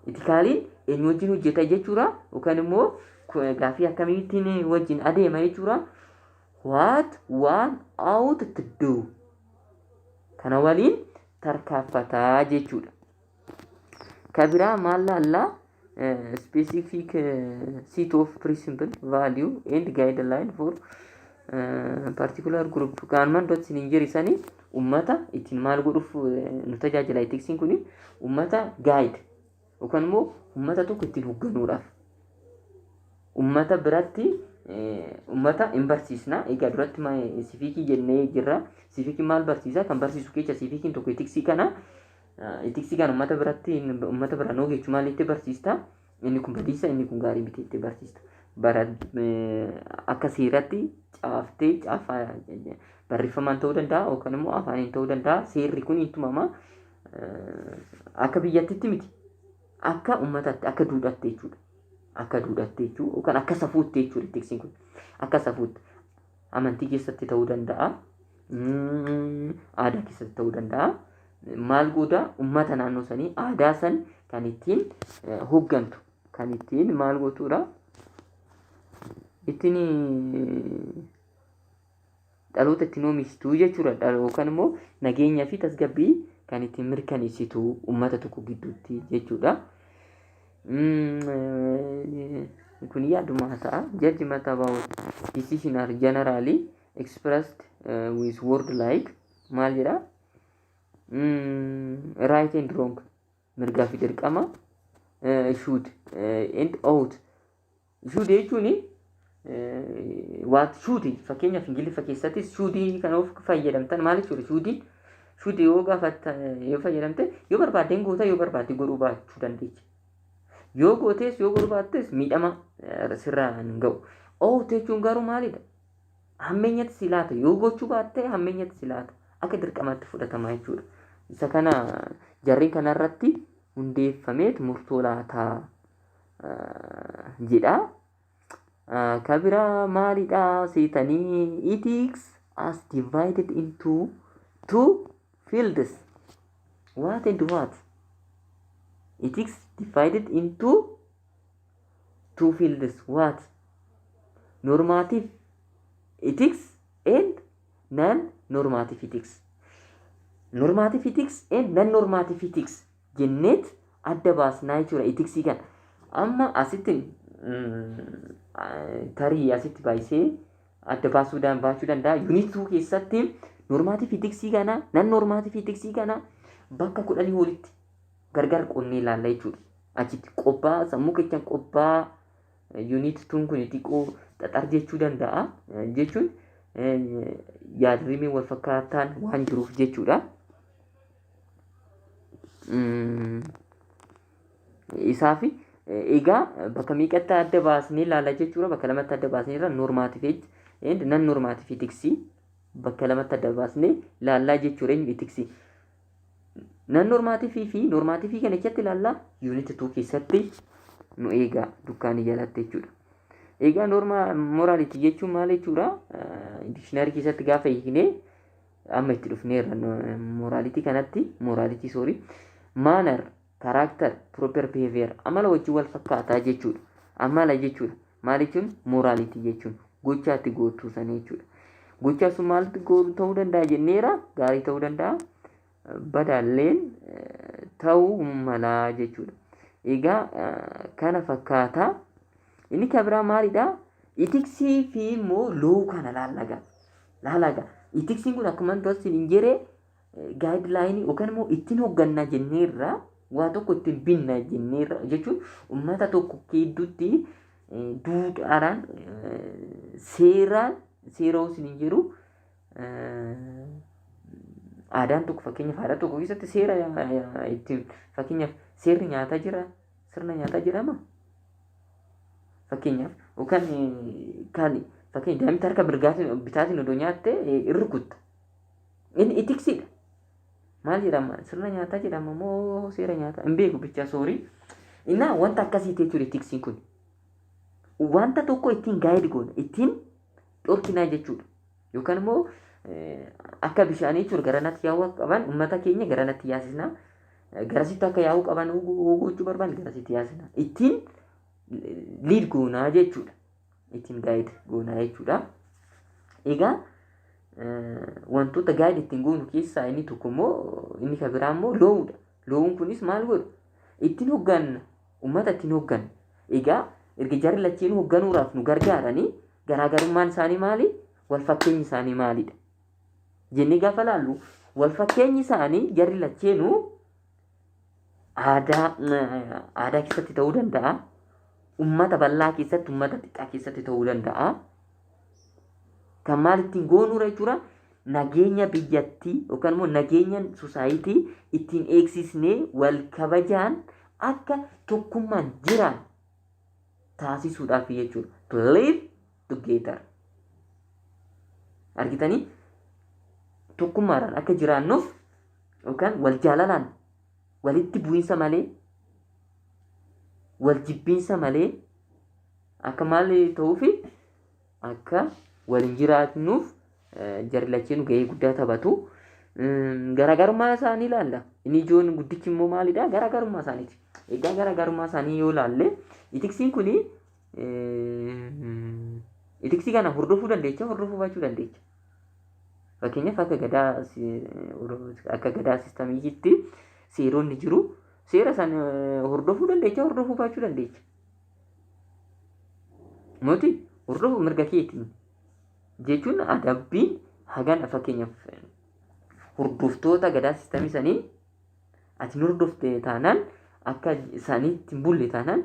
Ethicaliin eenyu wajjin hojjeta jechuudha, yookaan immoo gaaffii akkamiitiin wajjin adeema jechuudha? What one ought to do kana waliin tarkaanfataa jechuudha. Ka biraa maal laallaa? Specific set of principle, value and guideline for particular group. Kanumaan duratti isin hin jirisanii ummata ittiin maal godhuuf nu tajaajila? Ethicsiin kun ummata guide yookaan immoo ummata tokko ittiin hoogganuudhaaf, ummata biratti ummata hin barsiisna. Egaa duratti civicii jennee jirra. Civiciin maal barsiisa? Kan barsiisu keessa civiciin tokko ethicsii kana. Ethicsii kana ummata biratti, ummata biraan hoo maal itti barsiista? Inni kun badiisa, inni kun gaarii miti itti barsiista. Bara akka seeratti caaftee, caafaa barreeffamaan ta'uu danda'a yookaan immoo afaaniin ta'uu danda'a. Seerri kun hin tumama. Akka biyyattitti miti, akka ummataatti, akka duudhaatti jechuudha. Akka duudhaatti jechuudha yookaan akka safuutti jechuudha. Ethicsiin kun akka safuutti amantii keessatti ta'uu danda'a, aadaa keessatti ta'uu danda'a. Maal godha? Ummata naannoo sanii aadaa san kan ittiin hooggantu, kan ittiin maal gootuudha, ittiin dhaloota ittiin oomishtuu jechuudha, yookaan immoo nageenyaa fi tasgabbii kan ittiin mirkaneessitu ummata tokko gidduutti jechuudha. Kun yaaduma ta'a. Judgment about decision are generally expressed with word like, maal jedha, right and wrong, mirgaa fi dirqama, should and ought. Should jechuun what should, fakkeenyaaf Ingiliffa keessattis should kan of fayyadamtan maal jechuudha? Shouldiin, should yoo gaafatta, yoo fayyadamte, yoo barbaadde goota, yoo barbaadde godhuu baachuu dandeecha. Yoo gootees, yoo godhuu baattes, miidhama sirraa hin ga'u. Ought jechuun garuu maalidha? Hammeenyatti si laata. Yoo gochuu baatte, hammeenyatti si laata. Akka dirqamaatti fudhatama jechuudha. Isa kana jarreen kanarratti hundeeffameet murtoo laataa jedha. Kabira maalidha seetanii? Ethics as divided into two fields. What and what? Ethics divided into two fields. What? Normative ethics and non-normative ethics. Normative ethics and non-normative ethics jenneet adda baasnaa jechuudha ethicsii kana. Amma asitti tarii asitti baay'isee adda baasuu baachuu danda'a. Unit 2 keessatti normative ethicsii kana, non-normative ethicsii kana bakka 10 olitti gargar qonnee ilaalla jechuudha. Achitti qobbaa sammuu kechan qobbaa unit 2 kun xiqqoo xaxar jechuu danda'a jechuun yaadrimee wal fakkaataan waan jiruuf jechuudha. Isaafi egaa bakka meeqatti adda baasnee ilaalla jechuudha? Bakka lamatti adda baasnee irra normative and non normative ethics bakka lamatti adda baasnee ilaallaa jechuudha ethics. Non normative fi normative kana keessatti ilaallaa, unit 2 keessatti nu eegaa dukkaanii jalatti jechuudha. Egaa norma morality jechuun maal jechuudha? Dictionary keessatti gaafa hiiknee amma itti dhufneerra morality kanatti, morality, sorry, manner, character, proper behavior, amala wajjin wal fakkaataa jechuudha. Amala jechuudha. Maal jechuun? Morality jechuun gochaatti gootuu sana jechuudha. Gochaa sun maal ta'uu danda'a jenneera? Gaarii ta'uu danda'a, badaalleen ta'uu malaa jechuudha. Egaa kana fakkaataa. Inni kan biraa maalidha? Ethicsii fi immoo law kana laalaga. Laalaga. Ethicsiin kun akkuma duratti hin jedhe guideline yookaan immoo ittiin hoggannaa jenneerra, waa tokko ittiin binna jenneerra jechuun uummata tokko gidduutti duudhaadhaan, seeraan, seera isin hin jedhu, aadaan tokko, fakkeenyaaf aadaa tokko keessatti seera ittiin, fakkeenyaaf seerri nyaataa jira, sirna nyaataa jedhama. Fakkeenyaaf yookaan kan fakkeenya daa'imti harka mirgaatiin bitaatiin odoo nyaatte irri kutta. Inni ethicsiidha. Maal jedhama? Sirna nyaataa jedhama moo seera nyaataa? Hin beeku bichaa, sorry. Innaa wanta akkasiiti jechuudha ethicsiin kun. Wanta tokko ittiin guide goona, ittiin dhorkinaa jechuudha. Yookaan immoo akka bishaanii jechuudha, garanatti yaa'uu akka qaban uummata keenya garanatti yaasisna. Garasitti akka yaa'uu qaban gochuu barbaanne garasitti yaasisna. Ittiin lead goonaa jechuudha. Ittiin guide goonaa jechuudha. Egaa wantoota guide ittiin goonu keessaa inni tokko immoo, inni kan biraa immoo lawuudha. Lawuun kunis maal godhu? Ittiin hogganna. Uummata ittiin hogganna. Egaa erga jarri lacheen hogganuudhaaf nu gargaaranii, garaagarummaan isaanii maali? Wal fakkeenyi isaanii maalidha? Jennee gaafa laallu, wal fakkeenyi isaanii jarri lacheenuu aadaa keessatti ta'uu danda'a. Uummata bal'aa keessatti, uummata xiqqaa keessatti ta'uu danda'a. Kan maal ittiin goonuudha jechuudha? Nageenya biyyattii yookaan immoo nageenya society ittiin eegsisnee wal kabajaan akka tokkummaan jiraan taasisuudhaaf jechuudha. To live together. Argitanii, tokkummaadhaan akka jiraannuuf yookaan wal jaalalaan, walitti bu'iinsa malee, wal jibbiinsa malee akka maal ta'uufi, akka waliin jiraannuuf jarri lacheen gahee guddaa taphatu. Garaagarummaa isaanii ilaalla. Inni ijoon guddichi immoo maalidha? Garaagarummaa isaaniiti. Egaa garaagarummaa isaanii yoo ilaalle, ethicsiin kuni ethicsii kana hordofuu dandeecha, hordofuu baachuu dandeecha. Fakkeenyaaf akka gadaa systemiitti seeronni jiru. Seera sana hordofuu dandeecha, hordofuu baachuu dandeecha. Mooti hordofuu mirga keetiin jechuun adabbiin hagan, fakkeenyaaf hordoftoota gadaa systemii sanii ati hin hordofte taanaan, akka isaaniitti hin bulle taanaan,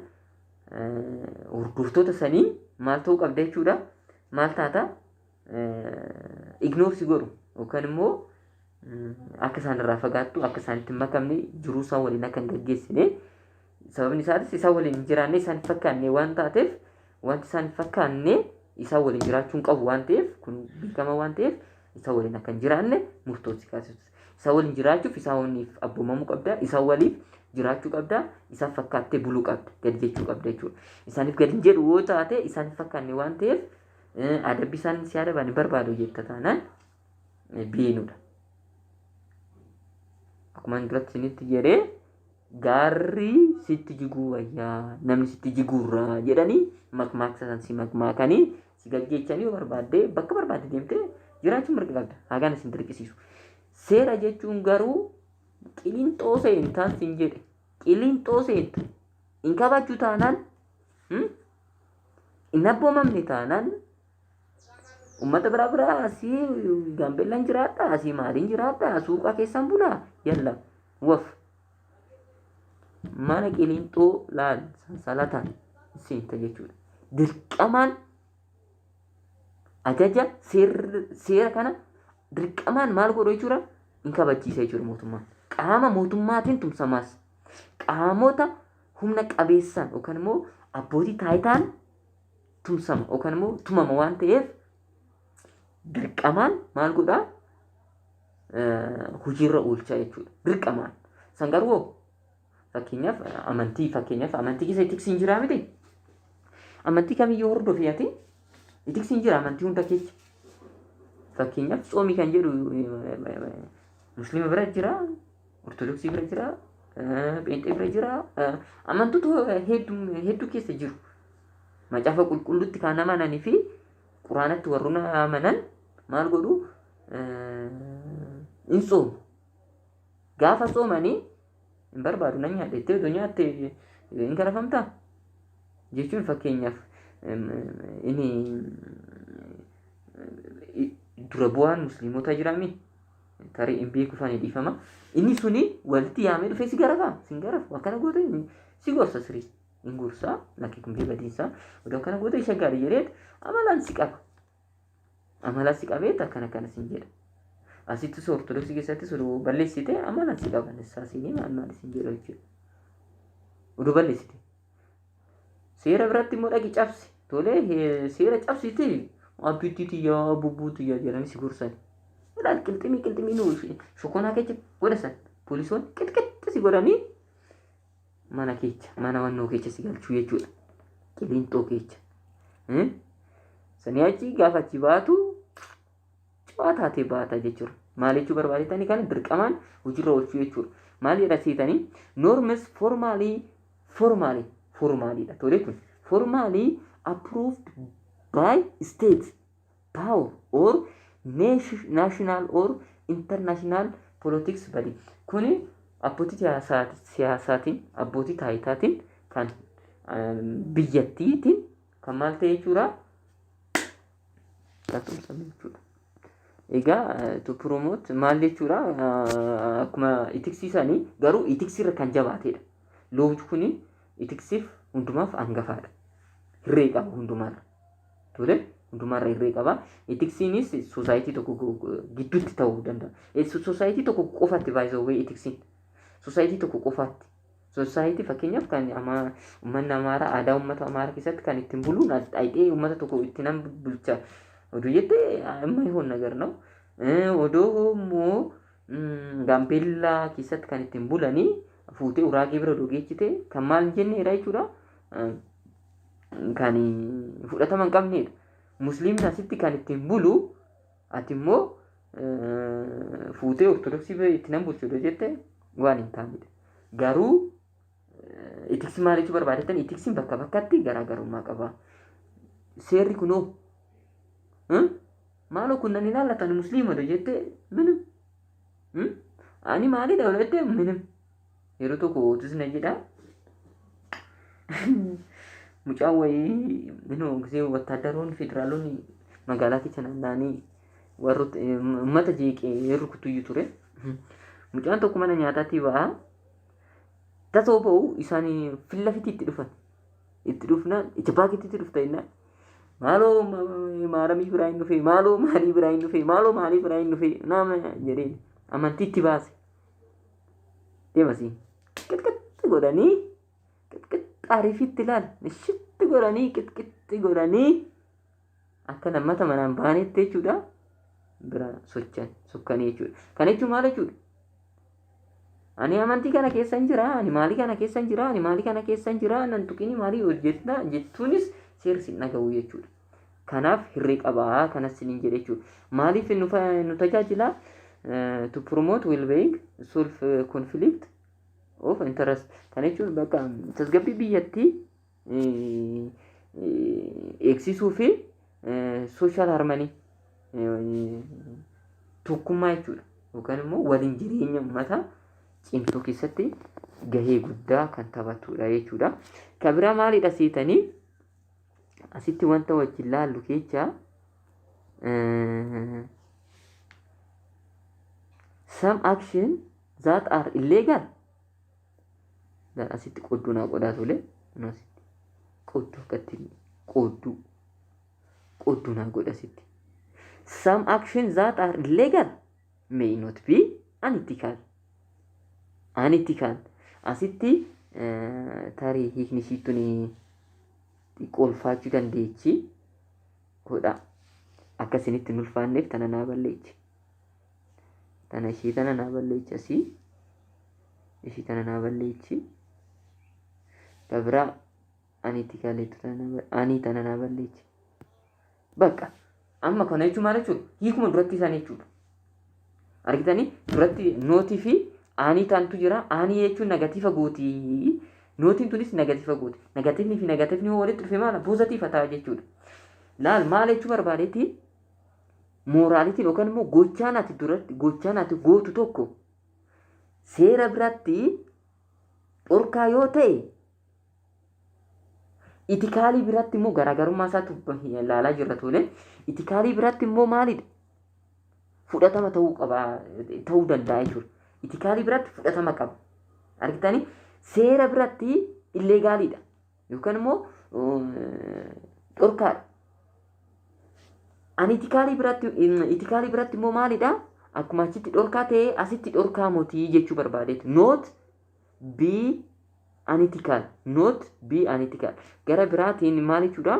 hordoftoota sanii maal ta'uu qabda jechuudha. Maal taata? Ignore si godhu yookaan immoo akka isaan irraa fagaattu, akka isaanitti hin makamne, jiruu isaan waliin akka hin gaggeessine. Sababni isaatis isaan waliin hin jiraanne, isaan hin fakkaanne waan taateef, wanti isaan hin fakkaanne isaan waliin jiraachuu hin qabu waan ta'eef, kun beekama waan ta'eef. Isa waliin akka hin jiraanne murtoo si kaasisu. Isa waliin jiraachuuf isa waliif abboomamuu qabda. Isa waliif jiraachuu qabda. Isaaf fakkaattee buluu qabda. Gadi jechuu qabda jechuudha. Isaaniif gadi hin jedhu yoo taate, isaaniif fakkaanne waan ta'eef, adabbii isaan si adaban hin barbaadu jetta taanaan beenudha. Akkuma duratti isinitti jedhee, gaarri sitti jiguu wayyaa namni sitti jiguurraa jedhanii makmaaksa san si makmaakanii si gaggeechanii, yoo barbaadde bakka barbaadde deemtee jiraachuu mirga qabda. Hagaan isin dirqisiisu. Seera jechuun garuu qilinxoo seentaan sin jedhe, qilinxoo seenta. Hin kabajju taanaan, hin abboomamne taanaan, ummata biraa biraa asii Gaambeellaan jiraadha, asii maaliin jiraadha, suuqaa keessaan bulaa, yalla waf mana qilinxoo laal sansalataan seenta jechuudha. Dirqamaan ajaja seera kana dirqamaan maal godhu jechuudha? Hin kabachiisa jechuudha mootummaan. Qaama mootummaatiin tumsamaas, qaamota humna qabeessaan yookaan immoo abbootii taayitaan tumsama yookaan immoo tumama waan ta'eef, dirqamaan maal godhaa? Hojiirra oolchaa jechuudha. Dirqamaan. San garuu fakkeenyaaf amantii keessa ethics hin jiraa miti. Amantii kamiyyuu hordofi ati, ethics hin jira amantii hunda keessa. Fakkeenyaaf tsoomii kan jedhu musliima bira jira, ortodoksii bira jira, pheenxee bira jira, amantoota hedduu hedduu keessa jiru. Macaafa qulqulluutti kan amananii fi quraanatti warroonni amanan maal godhu? Hin tsoomu. Gaafa tsoomanii hin barbaadu nan nyaadha jettee otoo nyaatte hin garafamtaa? Jechuun fakkeenyaaf inni dura bu'aan musliimota jiraami, tarii hin beeku isaanii, dhiifama. Inni suni walitti yaamee dhufee si garafaa? Sin garafu. Akkana goote si gorsa, sirii hin gorsaa, lakki kun badiinsaa, odoo akkana goote isa gaarii jedheet amalaan si qaba. Amalaan si qabeet akkana akkana sin jedha. Asittis ortodoksii keessattis odoo balleessite amalaan si qaba, nissaa siinii maal maal sin jedha jechuudha. Odoo balleessite. Seera biratti immoo dhaqi cabsi. Tolee, seera cabsite, abbiitti tiyyaa bubbuu tiyyaa jedhanii si gorsan. Ilaal, qilximii qilximii nu shokonaa keessa godhasan. Poolisoonni qixqixxi si godhanii mana keessa, mana wannoo keessa si galchuu jechuudha. Qilinxoo keessa. Sanii achi gaafa achi baatu cawaa taatee baata jechuudha. Maal jechuu barbaadetanii? Kana dirqamaan hojiirra oolchuu jechuudha. Maal jedha seetanii? Norms formally formally dha. Tole, kun formally approved by state power or national or international politics body. Kuni abbootii siyaasaatiin, abbootii taayitaatiin, kan biyyattiitiin kan maal ta'e jechuudha? Kan tumsame jechuudha. Egaa to promote maal jechuudha? Akkuma ethicsii garuu ethicsirra kan jabaatedha. Law kuni ethicsiif hundumaaf hangafaadha. Hirree qaba hundumaarra. Tole, hundumaarra hirree qaba. Ethicsiinis society tokko gidduutti ta'uu danda'a. Society tokko qofatti baay'isawwee ethicsiin. Society tokko qofaatti. Society fakkeenyaaf kan uummanni Amaaraa, aadaa uummata Amaaraa keessatti kan ittiin buluun dhayxee uummata tokko itti nan bulcha. Oduu jettee amma ይሆን ነገር ነው። Odoo immoo Gaambeellaa keessatti kan ittiin bulanii fuutee Uraagee bira odoo geechite kan maal hin jenneedha jechuudha. Kan fudhatama hin qabnedha. Musliimni asitti kan ittiin bulu ati immoo fuutee ortodoksii itti nan bulchu odoo jette waan hin taanedha. Garuu ethics maal jechuu barbaadetan? Ethicsiin bakka bakkatti garaagarummaa qaba. Seerri kunoo maaloo kun nan ilaallatan, musliima odoo jette minim, ani maalidha odoo jette minim. Yeroo tokko otis na jedha mucaan wayii minoo gisee wattaadaroonni federaaloonni magaalaa keessa naanna'anii warroota uummata jeeqee rukutuyyuu ture. Mucaan tokko mana nyaataatti ba'a. Tasoo ba'u isaan filla itti dhufan. Itti dhufnaan ija baaketti dhufta jennaan. Maaloo maaramii biraa hin dhufe, maaloo maalii biraa hin dhufe, maaloo maalii biraa hin dhufe nama jedheen amantiitti baase. Deemasi qixqixxi godhanii, qixqixxi ariifitti ilaal ishitti godhanii, qixqixxi godhanii akka lammata manaan baanetti jechuudha. bira sochan sokkanii jechuudha. Kana jechuun maal jechuudha? Ani amantii kana keessa hin jira, ani maalii kana keessa hin jira, ani maalii kana keessa hin jira, nan tuqini maalii hojjetna jechuunis seerri sin dhaga'u jechuudha. Kanaaf hirree qabaa kanas sinin jedhe jechuudha. Maaliif nu tajaajila? To promote well-being, solve conflict of interest. Kana jechuun bakka tasgabbii biyyattii eegsisuu fi social harmony, tokkummaa jechuudha. Yookaan immoo waliin jireenya uummataa cimsuu keessatti gahee guddaa kan taphatudha jechuudha. Kan biraa maalidha seetanii, asitti wanta wajjin laallu keessa some action that are illegal. Asitti qodduu naa qodaa tole, asitti qodduu akkatti qodduu naa godha asitti. Some actions that are illegal may not be unethical. Unethical. Asitti tarii hiikni ishiittuni xiqqoo ulfaachuu dandeechi godha. Akka isinitti hin ulfaanneef tana naa balleechi. Tana ishii tana naa balleechi asii. Ishii tana naa balleechi. Kabiraa unethical tana ani tana naa balleechi. Bakka amma kana jechuun maal jechuudha? Hiikuma duratti isaan jechuudha. Argitanii, duratti not fi un taantu jira. Un jechuun negative gooti. Notiin tunis negative gooti. Negativeni fi negativeni yoo walitti dhufe maala? Positive ta'a jechuudha. Laal, maal jechuu barbaadeeti? Moralityn yookaan immoo gochaan ati duratti gochaan ati gootu tokko seera biratti dhorkaa yoo ta'e, ethical biratti immoo garaagarummaa isaatu ilaalaa jirra tole. Ethical biratti immoo maalidha? Fudhatama ta'uu qaba, ta'uu danda'a jechuudha. Ethical biratti fudhatama qaba. Argitanii, seera biratti illegalidha yookaan immoo dhorkaadha. Unethical biratti, ethical biratti immoo maalidha? Akkuma achitti dhorkaa ta'e asitti dhorkaa mootii jechuu barbaadeeti. Not be unethical. Not be unethical. Gara biraatiin maal jechuudha?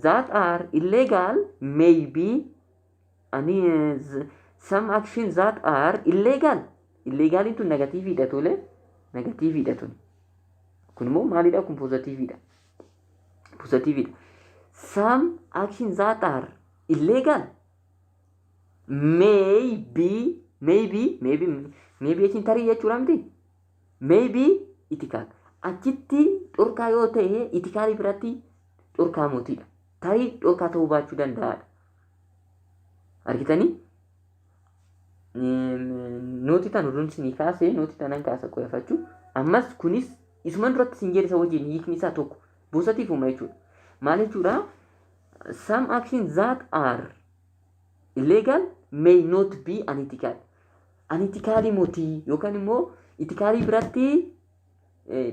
That are illegal may be ani some actions that are illegal. Illegaliin tun negativedha tole. Negativedha tun. Kun immoo maalidha? Kun positivedha. Positivedha. Some actions that are illegal may be, maybe, maybe, maybe jechuun tarii jechuudha miti, maybe ethical. Achitti dhorkaa yoo ta'e, ethical biratti dhorkaa mootiidha. Tarii dhorkaa ta'uu baachuu danda'aadha. Argitanii, not tan oduun isinii kaasee not tanan kaasa qoyafachuu. Ammas kunis isuman duratti isin jedhe isa wajjin hiikni isaa tokko, positivuma jechuudha. Maal jechuudha? Some actions that are illegal may not be unethical. Unethical mootii yookaan immoo ethical biratti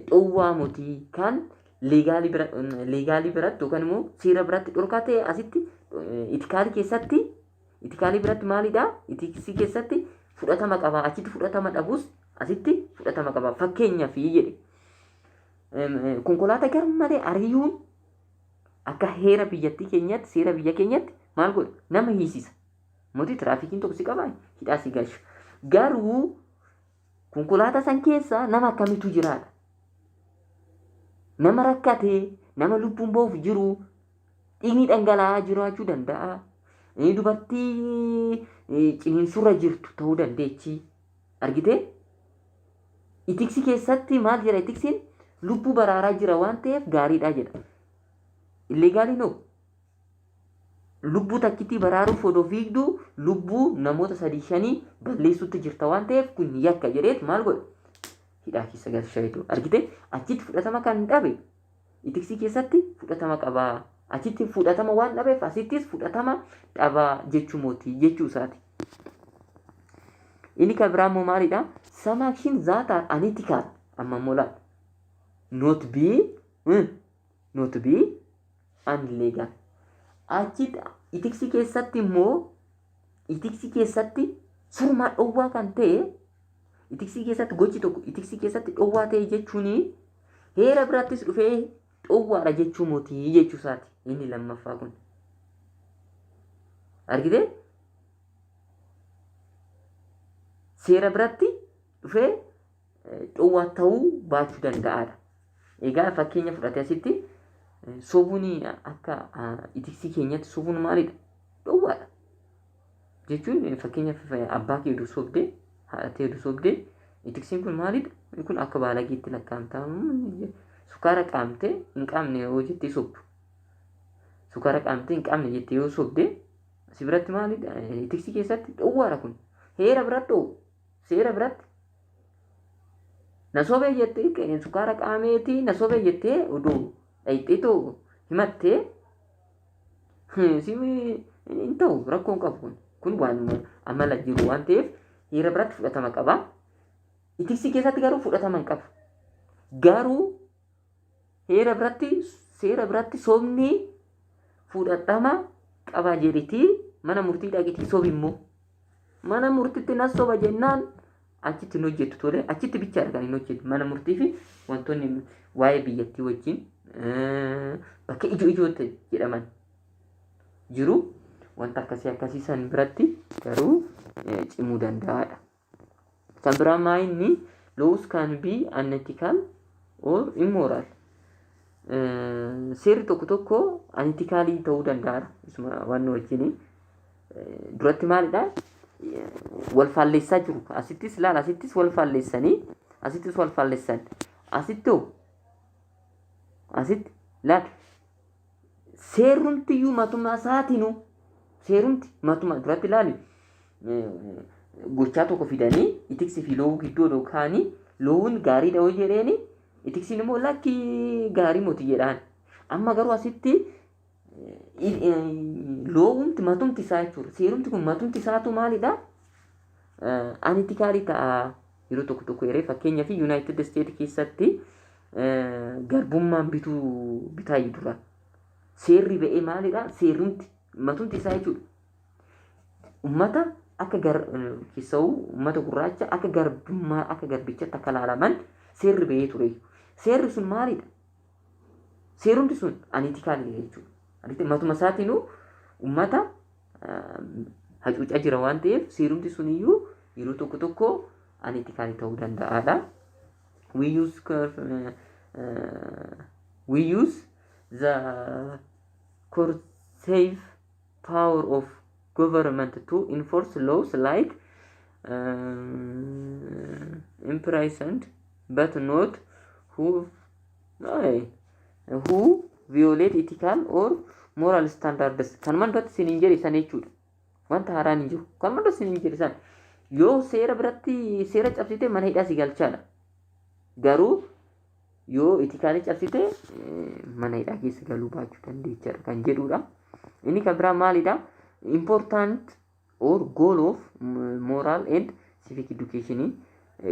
dhowwaa mootii kan legal biratti yookaan immoo seera biratti dhorkaa ta'e, asitti ethical keessatti, ethical biratti maalidha? Ethics keessatti fudhatama qaba. Achitti fudhatama dhabus asitti fudhatama qaba. Fakkeenyaaf jedhe, konkolaataa gar malee ari'uun akka heera biyyattii keenyaatti, seera biyya keenyaatti maal godha? Nama hiisisa. Mootii tiraafikiin tokko si qaba, hidhaa si galcha. Garuu konkolaataa san keessa nama akkamitu jiraadha? Nama rakkate, nama lubbuun ba'uuf jiru, dhiigni dhangala'aa jiraachuu danda'a. Dubartii ciniinsurra jirtu ta'uu dandeechi. Argitee? Ethics keessatti maal jedha ethicsiin? Lubbuu baraaraa jira waan ta'eef gaariidha jedha. Illegaliin hoo? Lubbuu takkitti baraaruuf odoo fiigdu lubbuu namoota sadii shanii balleessutti jirta waan ta'eef kun yakka jedheet maal godha? Hidhaa keessa galcha jechuudha. Argitee, achitti fudhatama kan dhabe ethics keessatti fudhatama qaba. Achitti fudhatama waan dhabeef asittis fudhatama dhaba jechuu mootii jechuu isaati. Inni kan biraa immoo maalidha? Some actions that are unethical, amma immoo laal, not be unlegal. Achitti ethics keessatti immoo, ethics keessatti surmaa dhowwaa kan ta'e, ethics keessatti gochi tokko ethics keessatti dhowwaa ta'e jechuun heera birattis dhufee dhowwaadha jechuu mootii jechuu isaati inni lammaffaa kun. Argitee? Seera biratti dhufee dhowwaa ta'uu baachuu danda'aadha. Egaa fakkeenya fudhatee asitti sobuun akka ethicsii keenyatti sobuun maalidha? Dhowwaadha. Jechuun fakkeenyaaf abbaa kee oduu sobdee, haadha kee oduu sobdee, ethicsiin kun maalidha? Kun akka baalageetti lakkaa'amta. Sukkaara qaamtee hin qaamne yoo jettee sobdu. Sukkaara qaamtee hin qaamne jettee yoo sobdee, si biratti maalidha? Ethicsii keessatti dhowwaadha kun. Heera biratti dhoowwu. Seera biratti. Na sobee jettee, sukkaara qaameetii na sobee jettee oduu dhayxee too himattee, si hin ta'u, rakkoon qabu kun. Kun waan amala jiru waan ta'eef heera biratti fudhatama qaba. Ethicsii keessatti garuu fudhatama hin qabu. Garuu heera biratti, seera biratti sobni fudhatama qaba jedhitii mana murtii dhaqitii sobi immoo. Mana murtiitti na soba jennaan achitti hin hojjettu. Tole, achitti bichaadha kan hin hojjettu, mana murtii fi wantoonni waa'ee biyyattii wajjin bakka ijoo ijootti jedhaman jiru, wanta akkasii akkasii san biratti garuu cimuu danda'aadha. Kan biraa maa inni laws can be unethical or immoral. Seerri tokko tokko unethicalii ta'uu danda'aadha. Isuma waan wajjin duratti maalidha? Wal faalleessaa jiru. Asittis ilaala, asittis wal faalleessanii, asittis wal faalleessan. Asitti hoo? Asitti ilaala. Seerrumtiyyuu matuma isaatiinuu, seerumti matuma duratti ilaali, gochaa tokko fidanii ethicsii fi lawuu gidduu odoo kaanii, lawuun gaariidha yoo jedheeni, ethicsiin immoo lakkii, gaarii moti jedhaan. Amma garuu asitti lawumti matumti isaa jechuudha. Seerumti kun matumti isaatu maalidha? Unethicalii ta'a yeroo tokko tokko yeree. Fakkeenyaaf United States keessatti garbummaan bituu bitaa dura. Seerri ba'ee maalidha? Seerumti matumti isaa jechuudha. Ummata akka gar keessa'uu ummata gurraacha akka garbummaa, akka garbichatti akka ilaalaman seerri ba'ee ture. Seerri sun maalidha? Seerumti sun unethicalii jechuudha. Matuma isaatiinuu ummata hacuucaa jira waan ta'eef seerumti sun iyyuu yeroo tokko tokko unethicalii ta'uu danda'aadha. We use the coercive power of government to enforce laws like imprisoned but not who violate ethical or moral standards. Kanumaan duratti isiniin jedhe san jechuudha. Wanta haaraan hin jiru. Kanumaan duratti isiniin jedhe san. Yoo seera biratti seera cabsite, mana hidhaa si galchaadha. Garuu yoo ethicalii cabsite, mana hidhaa keessa galuu baachuu dandeechaadha kan jedhudha. Inni kan biraa maalidha? Important or goal of moral and civic education,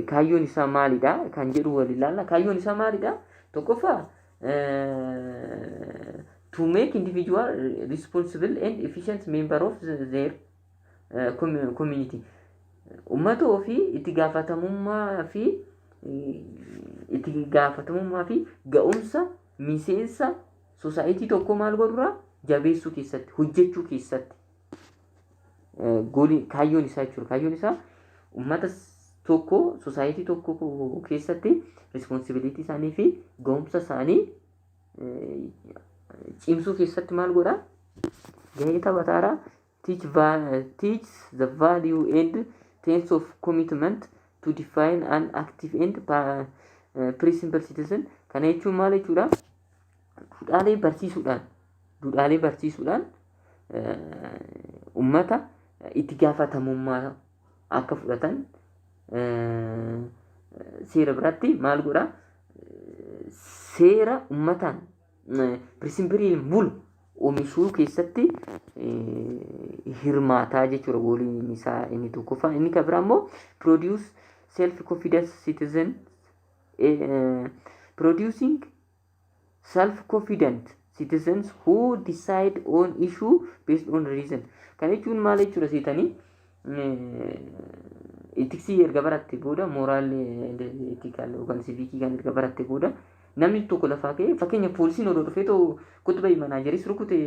kaayyoon isaa maalidha kan jedhu wal ilaalla. Kaayyoon isaa maalidha? Tokkoffaa, to make individual responsible and efficient member of their community. Uummata ofii itti gaafatamummaa fi ga'umsa miseensa society tokko maal godhurraa jabeessuu keessatti, hojjechuu keessatti goalii kaayyoon isaa jechuudha. Kaayyoon isaa uummata tokko society tokko keessatti responsibility isaanii fi ga'umsa isaanii cimsuu keessatti maal godha? Gahee taphataara. Teach the value and sense of commitment to define an active and principled citizen. Kana jechuun maal jechuudha? Duudhaalee barsiisuudhaan ummata itti gaafatamummaa akka fudhatan, seera biratti maal godha? Seera ummataan principleiin bulu oomishuu keessatti hirmaataa jechuudha goaliin isaa inni tokkoffaa. Inni kan biraa immoo produce self confidence citizen, producing self confident citizens who decide on issue based on reason. Kana jechuun maal jechuudha seetanii? Ethicsii erga baratte booda, moral, ethical yookaan civicii kan erga baratte booda, namni tokko lafaa ka'ee, fakkeenya poolisiin odoo dhufee too kutuba manaajeris rukute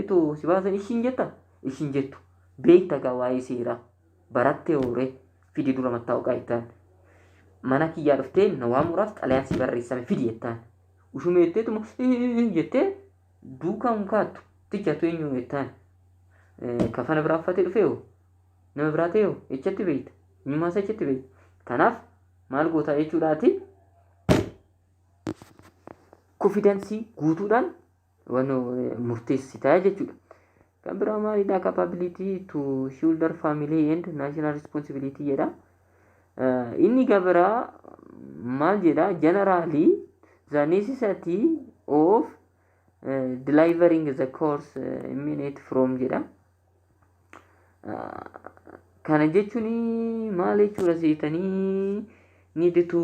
too si baasan, ishiin jetta, ishiin jettu beekta gaa, waa'ee seeraa baratte hoore. Fidi dura mattaawqaa jettaan. Mana kiyyaa dhuftee na waamuudhaaf xalayaan si barreessame fidi jettaan. Ushumee jetteetuma jettee duukaa hin kaattu. Tichatu eenyu jettaan. Kafana biraa uffatee dhufee hoo? Nama biraa ta'e hoo? Echatti beekta? Eenyummaa isaa echatti beekta? Kanaaf maal gootaa jechuudhaati? Konfidansii guutuudhaan waan murteessitaa jechuudha. Kan biraa maalidha? Capability to shoulder family and national responsibility jedha. Inni kan biraa maal jedha? Generally the necessity of delivering the course emanate from jedha. Kana jechuun maal jechuudha seetanii? Need to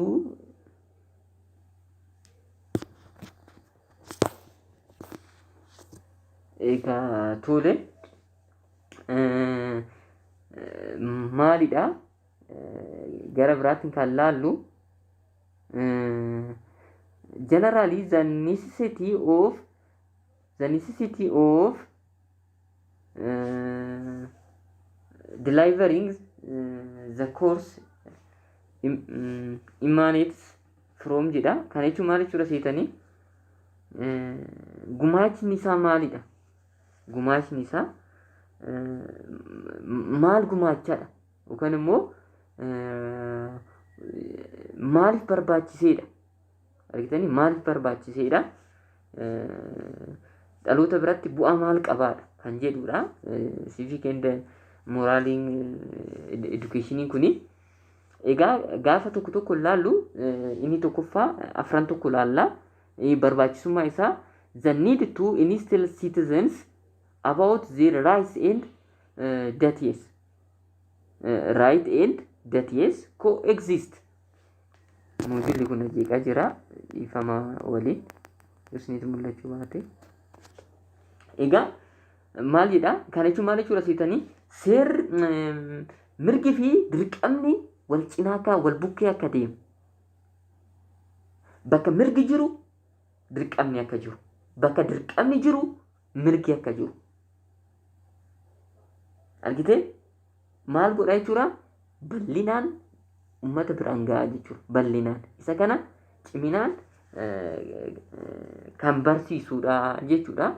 egaa tole maalidha gara biraatiin kan laallu? Generally the necessity of delivering the course emanates from jedha. Kana jechuun maal jechuudha seetanii? Gumaachni isaa maalidha? Gumaachni isaa maal gumaachaadha yookaan immoo maaliif barbaachiseedha? Argitanii, maaliif barbaachiseedha, dhaloota biratti bu'aa maal qabaadha kan jedhudha. Civic and moraaliin educationiin kuni egaa gaafa tokko tokko ilaallu, inni tokkoffaa afran tokko ilaalla barbaachisummaa isaa. The need to instill citizens about their rights and duties, right and duties coexist. Moojilli kun jeeqaa jira, dhiifama waliin, isinitti mul'achuu baate. Egaa maal jedha? Kana jechuun maal jechuudha seetanii? Seerri mirgi fi dirqamni wal cinaa akka wal bukkee akka deemu, bakka mirgi jiru dirqamni akka jiru, bakka dirqamni jiru mirgi akka jiru argitee maal godha jechuudha? Bal'inaan ummata biraan gahaa jechuudha. Bal'inaan isa kana ciminaan kan barsiisudha jechuudha.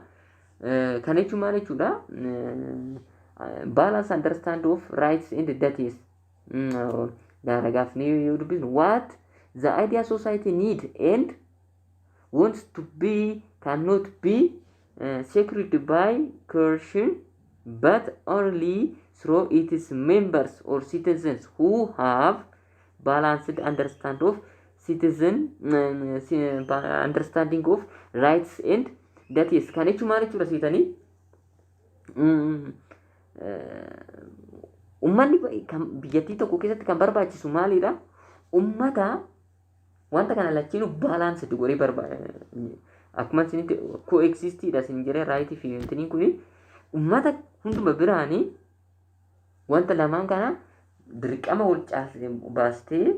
Kana jechuun maal jechuudha? Balance understand of rights and duties. Gaara gaafnee yoo dubbisnu, what the ideal society need and wants to be cannot be secured by coercion, but only through its members or citizens who have balanced understand of citizen understanding of rights and duties. Kan jechuun maal jechuudha seetanii? Ummanni kan biyyattii tokko keessatti kan barbaachisu maalidha? Ummata wanta kana lachiinuu balanced godhee barbaada. Akkuma isinitti coexistiidha isin jedhee, rightii fi wantiniin kuni ummata hunduma biraanii wanta lamaan kana dirqama ol baastee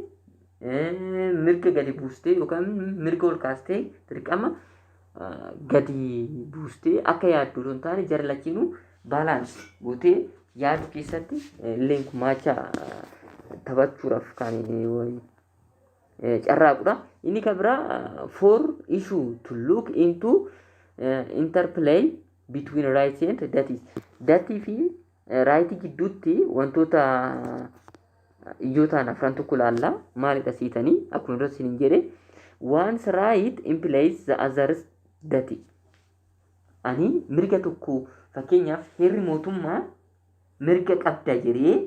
mirga gadi buustee yookaan mirga ol kaastee dirqama gadi buustee akka yaaddu osoo hin taane, jara lachiinuu balance gootee yaadu keessatti illeen gumaacha taphachuudhaaf kan carraaqudha. Inni kan biraa for issue to look into interplay between rights and duties. Duty fi rightii gidduutti wantoota ijoo ta'an afran tokko ilaalla. Maalidha seetanii? Akkuma dura isiniin jedhe, one's right implies the other's duty. Ani mirga tokko, fakkeenyaaf heerri mootummaa mirga qabda jedhee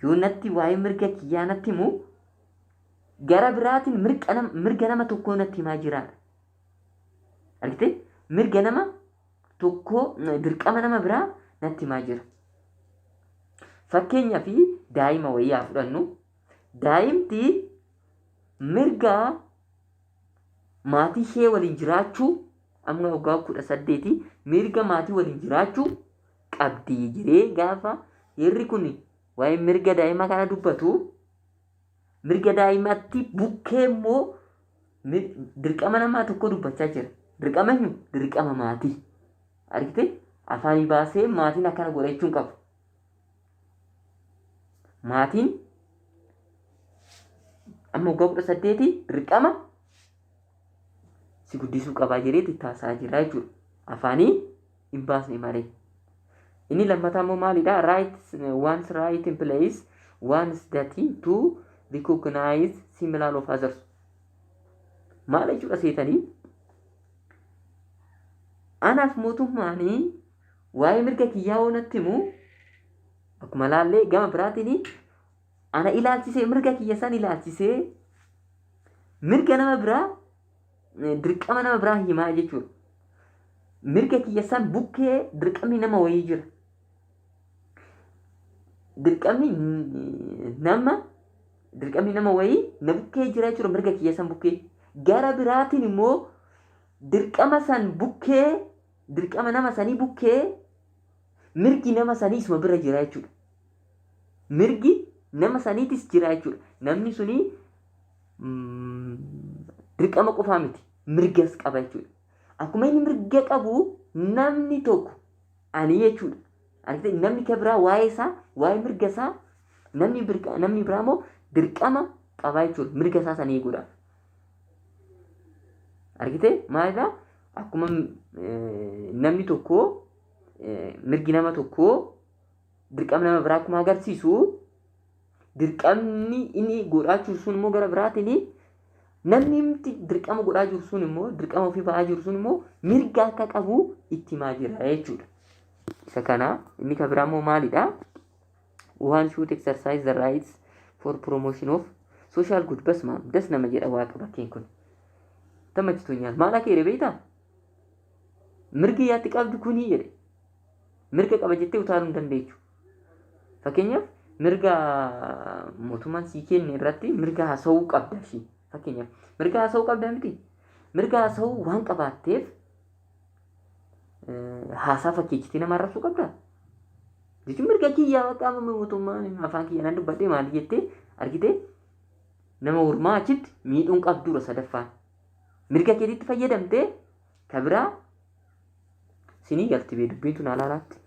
yoo natti waa'ee mirga kiyyaa natti himu, gara biraatiin mirga nama tokkoo natti himaa jiraadha. Argitee, mirga nama tokkoo, dirqama nama biraa natti himaa jira. Fakkeenyaaf daa'ima wayii haa fudhannu. Daa'imti mirga maatii ishee waliin jiraachuu, amma waggaa 18, mirga maatii waliin jiraachuu qabdi jiree gaafa heerri kun waa'ee mirga daa'imaa kana dubbatu, mirga daa'imatti bukkee immoo dirqama namaa tokko dubbachaa jira. Dirqama eenyu? Dirqama maatii. Argite, afaanii baasee maatiin akkana godha jechuun qabu. Maatiin amma waggaa 18 dirqama si guddisuu qabaa jedheeti taasaa jira jechuudha. Afaanii hin baasne malee. Inni lammataa immoo maalidha? Right, one's right in place, one's duty to recognize similar of others. Maal jechuudha seetanii? Anaaf mootummaanii waa'ee mirga kiyyaa yoo natti himu, akkuma laallee, gama biraatiin ana ilaalchisee, mirga kiyya san ilaalchisee, mirga nama biraa, dirqama nama biraa himaa jechuudha. Mirga kiyya san bukkee dirqamni nama wayii jira. Dirqamni nama wayii na bukkee jira jechuudha, mirga kiyya san bukkee. Gara biraatiin immoo dirqama san bukkee, dirqama nama sanii bukkee, mirgi nama sanii isuma bira jira jechuudha. Mirgi nama saniitis jira jechuudha. Namni suni dirqama qofaa miti, mirgas qaba jechuudha. Akkuma inni mirga qabu, namni tokko ani jechuudha. Namni kan biraa waa'ee isaa, waa'ee mirga isaa, namni biraa immoo dirqama qaba jechuudha, mirga isaa san eeguudhaaf. Argitee maalidhaa? Akkuma namni tokko, mirgi nama tokkoo dirqama nama biraa akkuma agarsiisu, dirqamni inni godhaa jiru sun immoo gara biraatiin namni inni dirqama godhaa jiru sun immoo, dirqama ofii ba'aa jiru sun immoo mirga akka qabu itti himaa jira jechuudha. Isa kana inni kan biraa immoo maalidha? One should exercise the rights for promotion of social good. Basma das nama jedha waaqa, bakkeen kun. ተመችቶኛል. Maal akka jedhe beektaa? Mirgi yaatti qabdu kunii jedhe. Mirga qaba jettee utaaluu hin dandeechu. Fakkeenyaaf, mirga mootummaan sii kenne irratti mirga haasa'uu qabda ishii. Fakkeenyaaf, mirga haasa'uu qabda miti. Mirga haasa'uu waan qabaatteef haasaa fakkeessitee nama arrabsuu qabdaa? Jechuun mirga kiyyaa bakka amma mootummaan afaan kiyya nan dubbadhee maali jettee, argitee, nama ormaa achitti miidhuun qabduudha sadaffaan. Mirga keetitti fayyadamtee ka biraa sinii galti bee dubbiin tun alaalaatti.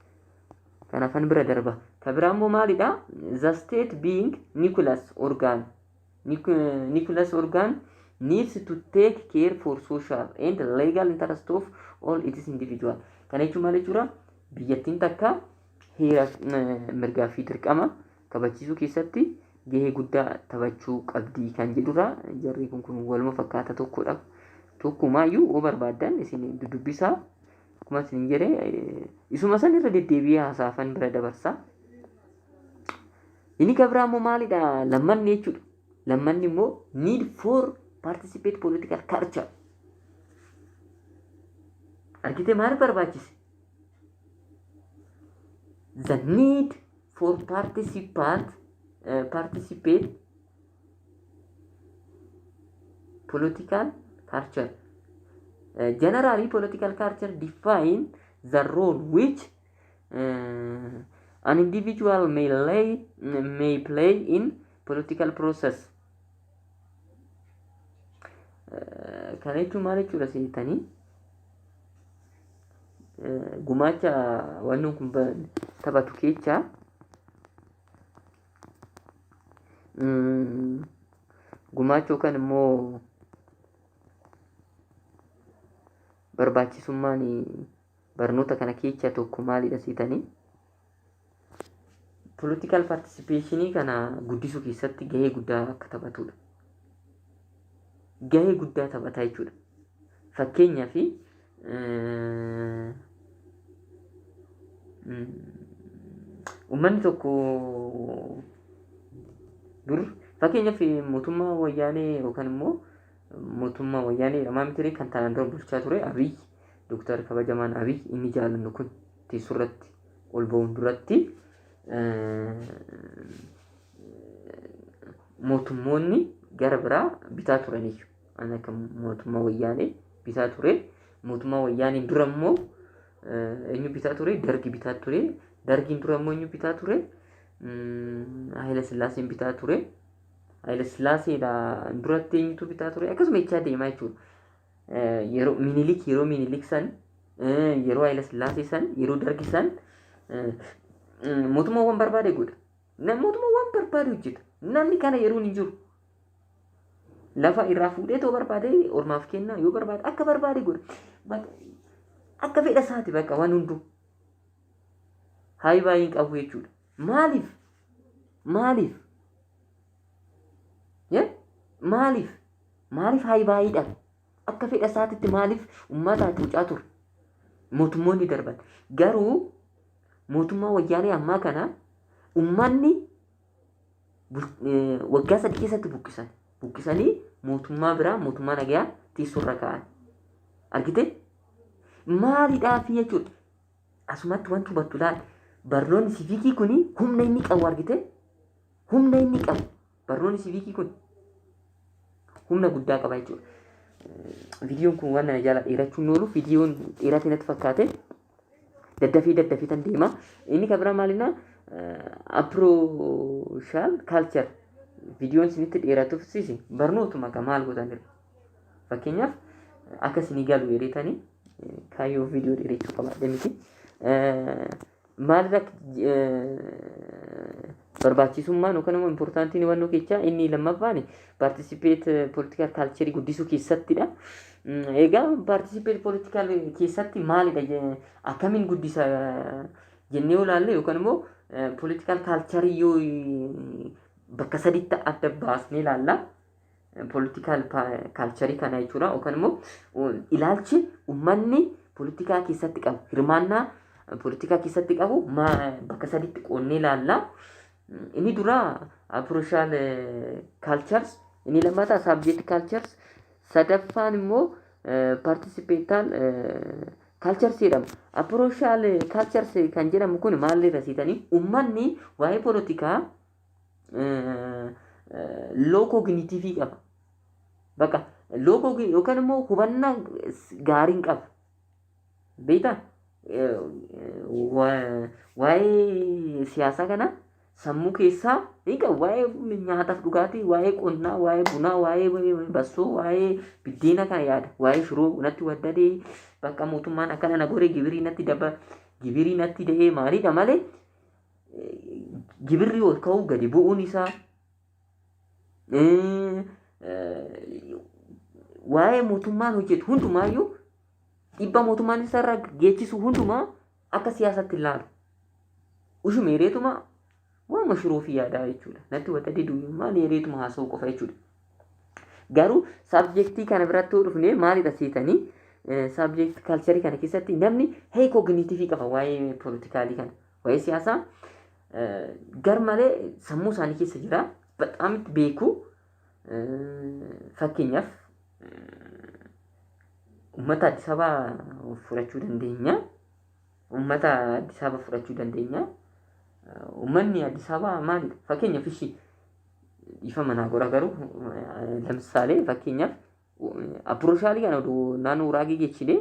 Kanaafan bira darba. Ka biraa immoo maalidha? The state being nucleus organ. Nucleus organ needs to take care for social and legal interest of all its individual. Kana jechuun maal jechuudha? Biyyattiin takka heera mirgaa fi dirqama kabachiisuu keessatti gahee guddaa taphachuu qabdi kan jedhudha. Jarri kun waluma fakkaata, tokkodha. Tokkumaayyuu yoo barbaaddan isin dudubbisaa. Akkuma isin jedhe, isuma san irra deddeebi'ee hasaafan bira dabarsa. Inni kan biraa immoo maalidha? Lammanni jechuudha. Lammanni immoo need for participate political culture. Argitee, maal barbaachise? The need for participate political culture. Generally, political culture define the role which an individual may play in political process. Kana jechuun maal jechuudha seetanii? Gumaacha wanni kun taphatu keessa gumaacha yookaan immoo barbaachisummaan barnoota kana keessa tokko maalidha seetanii? Political participation kana guddisuu keessatti gahee guddaa akka taphatudha. Gahee guddaa taphata jechuudha. Fakkeenyaaf, uummanni tokko dur, fakkeenyaaf, mootummaa wayyaanee yookaan immoo mootummaa wayyaanee jedhamaa miti, kan taanaan dura bulchaa ture Abiy, Dooktar kabajamaan Abiy inni jaalannu kun teessoo irratti ol ba'uun duratti mootummoonni gara biraa bitaa turaniyyuu. An akka mootummaa wayyaanee bitaa ture. Mootummaa wayyaaneen dura immoo eenyu bitaa ture? Dargi bitaa ture. Dargiin dura immoo eenyu bitaa ture? Haayila Sillaaseen bitaa ture. Haayila Sillaaseedha duratti eenyutu bitaa ture? Akkasuma jechaa deemaa jechuudha. Yeroo Minilik, yeroo Minilik san, yeroo Haayila Sillaasee san, yeroo Dargi san mootummaawwan barbaade godha. Mootummaa waan barbaade hojjeta. Namni kana yeroon hin jiru. Lafa irraa fuudhee too barbaade ormaaf kenna, yoo barbaade akka barbaade godha. Akka fedha isaati bakka waan hunduu. Haayi baay'een qabu jechuudha. Maaliif? Maaliif? Maaliif? Maaliif haayi baay'eedhaan? Akka fedha isaatitti maaliif uummata hacuucaa ture? Mootummoonni darban. Garuu mootummaa Wayyaanee ammaa kana uummanni waggaa 3 keessatti buqqisan. Buqqisanii mootummaa biraa, mootummaa nagayaa teessoorra kaa'an. Argite? Maaliidhaaf jechuudha? Asumatti wanti hubattu laal. Barnoonni siivikii kuni humna inni qabu argite? Humna inni qabu. Barnoonni siivikii kun humna guddaa qaba jechuudha. Viidiyoon kun waan na jala dheerachuu hin oolu, viidiyoon dheerate natti fakkaate, daddafee daddafee tan deema. Inni kan biraa maalinaa approachal culture. Viidiyoon isinitti dheeratuuf sisi barnootuma ka maal gootanidha. Fakkeenyaaf akka isinii galu jedheetanii kaayyoo viidiyoo dheerachuu qabaadhe miti. Maalirra barbaachisummaan yookaan immoo importantiin hubannoo keessaa inni lammaffaan participate political culture guddisuu keessattidha. Egaa participate political keessatti maalidha, akkamiin guddisa jennee yoo ilaalle, yookaan immoo political culture yoo bakka saditti adda baasnee ilaalla. Political culture kana jechuudha, yookaan immoo ilaalchi uummanni politikaa keessatti qabu, hirmaannaa politikaa keessatti qabu bakka saditti qoonnee ilaalla. Inni dura approachal cultures, inni lammataa subject cultures, sadaffaan immoo participatory cultures jedhama. Approachal cultures kan jedhamu kun maal irra siitanii uummanni waa'ee poolitikaa low cognitive qaba. Bakka low yookaan immoo hubannaa gaariin qaba. Beektaa? Waa'ee siyaasaa kana sammuu keessaa ni qabu. Waa'ee nyaataaf dhugaatii, waa'ee qonnaa, waa'ee bunaa, waa'ee bassoo, waa'ee biddeena kana yaada. Waa'ee shiroo natti waddadee, bakka mootummaan akkana na godhe, gibirii natti daba, gibirii natti da'ee maaliidha malee, gibirri ol ka'uu gadi bu'uun isaa, waa'ee mootummaan hojjetu hundumaayyuu, dhiibbaa mootummaan isarra geessisu hundumaa akka siyaasatti ilaalu. Ushuma hereetuma waanuma shiroo fi yaadaa jechuudha. Natti waddadee maal hereetuma haasa'uu qofa jechuudha. Garuu subjectii kana biratti yoo dhufne maalidha seetanii, subject culturii kana keessatti namni high cognitive qaba. Waa'ee politicalii kana, waa'ee siyaasaa gar malee sammuu isaanii keessa jira, በጣም beeku. Fakkeenyaaf uummata Addis Ababaa fudhachuu dandeenya. Uummata Addis Ababaa fudhachuu dandeenya. Uummanni Addis Ababaa maalidha? Fakkeenyaaf ishii ifa manaa godha, garuu ለምሳሌ fakkeenyaaf approachalii kana naannoo Uraagee geechine,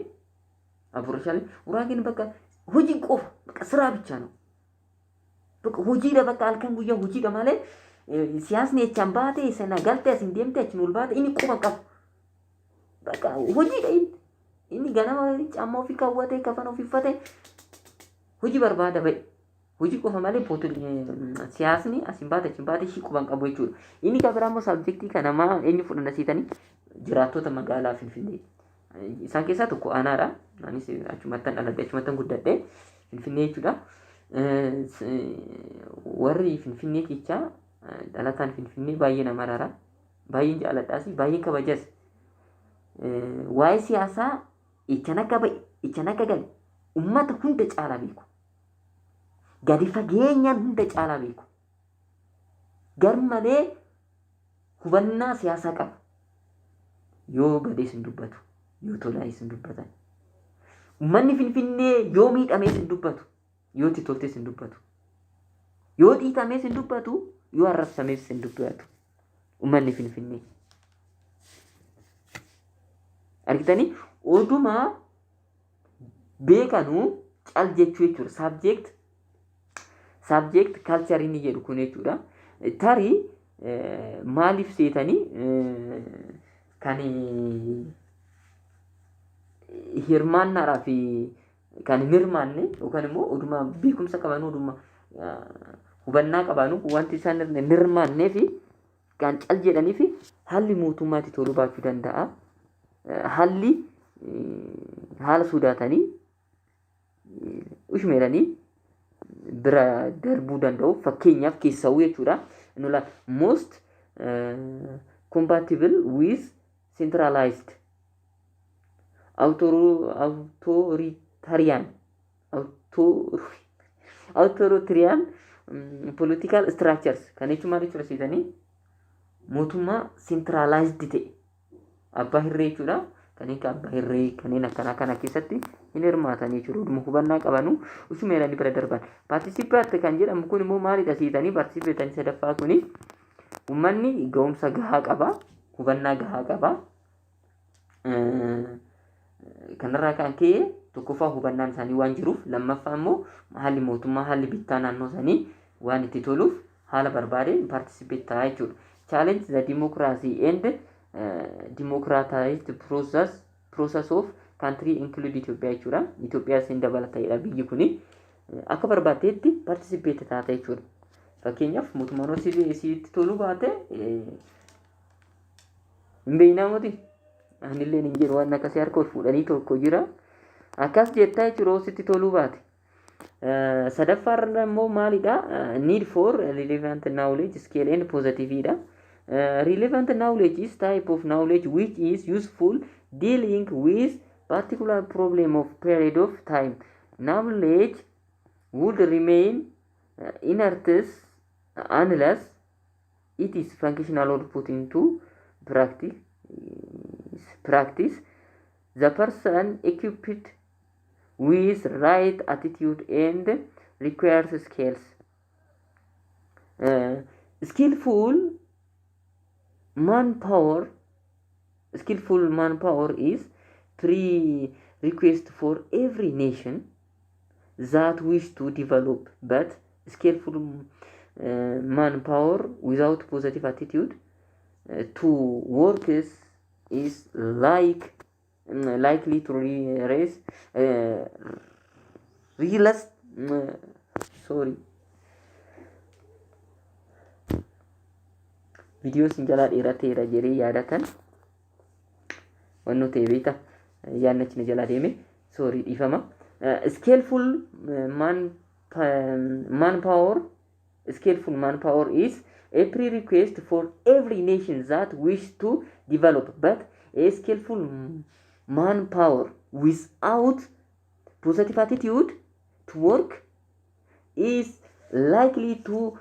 approachalii Uraageen bakka hojii qofa, bakka ስራ ብቻ ነው. Bakka hojiidha, bakka halkan guyyaa hojiidha malee siyaasni echaan baate sana galte asin deemte achiin ol baate inni quba qabu. Bakka hojiidha inni. Inni ganama caammaa ofii kaawwatee, kafana ofii uffatee hojii barbaada ba'e. Hojii qofa malee siyaasni asin baate achiin baate ishii quban qabu jechuudha. Inni kan biraa immoo subjectii kana maa eenyu fudhanna seetanii, jiraattota magaalaa Finfinnee. Isaan keessaa tokko anaadha. Anis achumattan dhaladhe, achumattan guddadhe Finfinnee jechuudha. Warri Finfinnee keessaa dhalataan Finfinnee baay'ee nama rara. Baay'een jaaladhaas, baay'een kabajas. Waa'ee siyaasaa ichan akka ba'e, ichan akka gale uummata hunda caalaa beeku. Gadi fageenyaan hunda caalaa beeku. Gar malee hubannaa siyaasaa qaba. Yoo badees hin dubbatu, yoo tolaayis hin dubbatan. Uummanni Finfinnee yoo miidhamees hin dubbatu, yoo itti toltees hin dubbatu. Yoo dhiitamees hin dubbatu, yoo arrabsamees hin dubbatu. Uummanni Finfinnee. Argitanii, odumaa beekanuu cal jechuu jechuudha. Subject culture inni jedhu kun jechuudha. Tarii maaliif seetanii, kan hirmaannaadhaa fi kan hin hirmaanne yookaan immoo oduma beekumsa qaban, oduma Hubannaa qabaanu wanti isaan hin hirmaannee fi kan cal jedhanii fi haalli mootummaatti toluu baachuu danda'a. Haalli haala sodaatanii ushmeeranii bira darbuu danda'u, fakkeenyaaf keessawuu jechuudha. Inni most compatible with centralized authoritarian political structures. Kan jechuun maal jechuudha seetanii? Mootummaa centralized ta'e, abbaa hirree jechuudha. Kanneen akka abbaa hirree, kanneen akkanaa kana keessatti hin hirmaatan jechuudha. Dhuma hubannaa qabanu usuma jedhanii bira darban. Participate kan jedhamu kun immoo maalidha seetanii? Participate sadaffaa kuni uummanni ga'umsa gahaa qaba, hubannaa gahaa qaba. Kanarraa kan ka'e, tokkoffaa hubannaan isaanii waan jiruuf, lammaffaa immoo haalli mootummaa, haalli bittaa naannoo isaanii waan itti toluuf haala barbaadeen participate ta'a jechuudha. Challenge the democracy and democratized process of country include Itoophiyaa jechuudha. Itoophiyaa isin dabalata'edha. Biyyi kuni akka barbaaddeetti participate taata jechuudha. Fakkeenyaaf, mootummaan sitti toluu baate hin beeknaa moti. Anillee hin jedhu, waan akkasii harka ol fuudhanii tokko jira. Akkas jettaa jechuudha sitti toluu baate. Sadaffaarra immoo maalidha? Need for relevant knowledge, skill and positiveidha. Relevant knowledge is type of knowledge which is useful dealing with particular problem of period of time. Knowledge would remain inert unless it is functional or put into practice. The person equipped with right attitude and requires skills. Skillful manpower is prerequisite for every nation that wish to develop, but skillful manpower without positive attitude to work is like likely to raise realist, sorry, viidiyoo sin jalaa dheerateera jedhee yaadatan wannoo ta'e beekta, yaadnachi na jalaa deeme, sorry, dhiifama. Skillful manpower, skillful manpower is a prerequisite for every nation that wish to develop, but a skillful manpower without positive attitude to work is likely to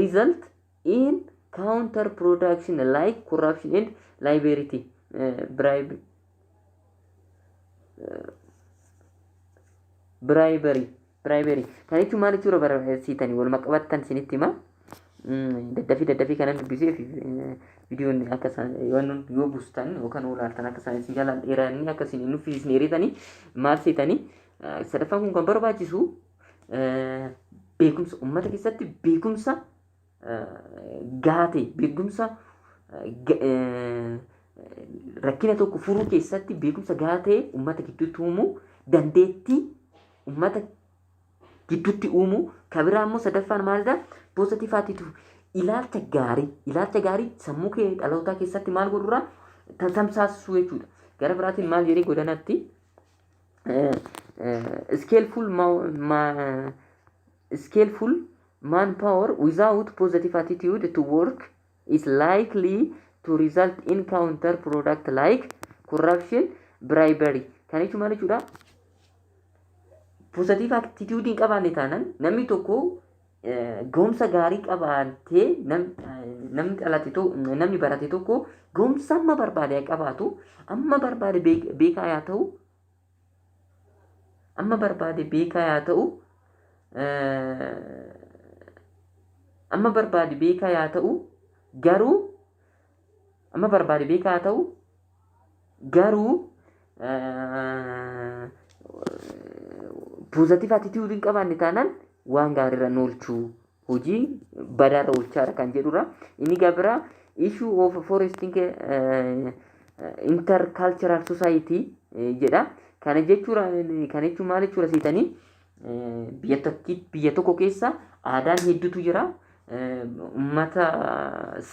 result in counter production like corruption and liability, bribe, bribery. Bribery kan jechuun maal jechuudha barreessitanii walumaa qabattan isinitti hima. Daddafii daddafii kanan dubbisee fi viidiyoon akka isaan yoo bustan yookaan olaaltan akka isaan isin jalaan dheeranii akka isin hin nuffisne dheeritanii maal seetanii. Sadaffaan kun kan barbaachisu beekumsa uummata keessatti, beekumsa gahaa ta'e, beekumsa rakkina tokko furuu keessatti beekumsa gahaa ta'e uummata gidduutti uumuu, dandeettii uummata gidduutti uumuu. Kabiraa immoo sadaffaan maalidha? Positive attitude, ilaalcha gaarii, ilaalcha gaarii sammuu kee dhalootaa keessatti maal godhurraa tamsaasuu jechuudha. Gara biraatiin maal jedhee godanatti? Skillful manpower without positive attitude to work is likely to result in counter product like corruption, bribery. Kan jechuun maal jechuudha? Positive attitude hin qabaanne taanaan, namni tokko ga'umsa gaarii qabaatee, namni dhalate, namni barate tokko ga'umsa amma barbaade haa qabaatu, amma barbaade beekaa haa ta'u, amma barbaade beekaa haa ta'u, amma barbaade beekaa haa ta'u, garuu amma barbaade beekaa haa ta'u, garuu positive attitude hin qabaanne taanaan waan gaariirra nu oolchuu, hojii badaarra oolchaadha kan jedhudha. Inni gabiraa issue of fostering intercultural society jedha. Kana jechuudha, kana jechuun maal jechuudha seetanii? Biyya tokko keessa Aadaan hedduutu jira. Uummata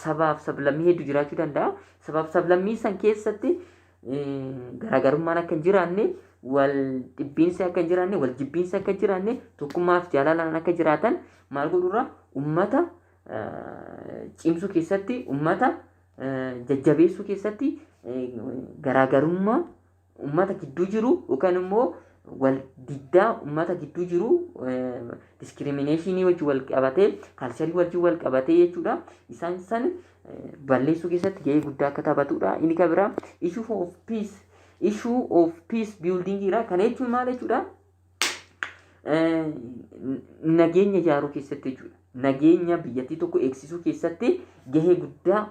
sabaaf sablammii hedduu jiraachuu danda'a. Sabaaf sablammii san keessatti garaagarummaan akka hin jiraanne, wal dhibbiinsi akka hin jiraanne, wal jibbiinsi akka hin jiraanne, tokkummaaf jaalalaan akka jiraatan maal godhurra, uummata cimsuu keessatti, uummata jajjabeessuu keessatti, garaagarummaa uummata gidduu jiru yookaan immoo wal diddaa uummata gidduu jiru, discrimination wajjin wal qabatee, culture wajjin wal qabatee jechuudha. Isaan san balleessuu keessatti gahee guddaa akka taphatudha. Inni kan biraa issue of peace building dha. Kana jechuun maal jechuudha? Nageenya ijaaruu keessatti jechuudha. Nageenya biyyattii tokko eegsisuu keessatti gahee guddaa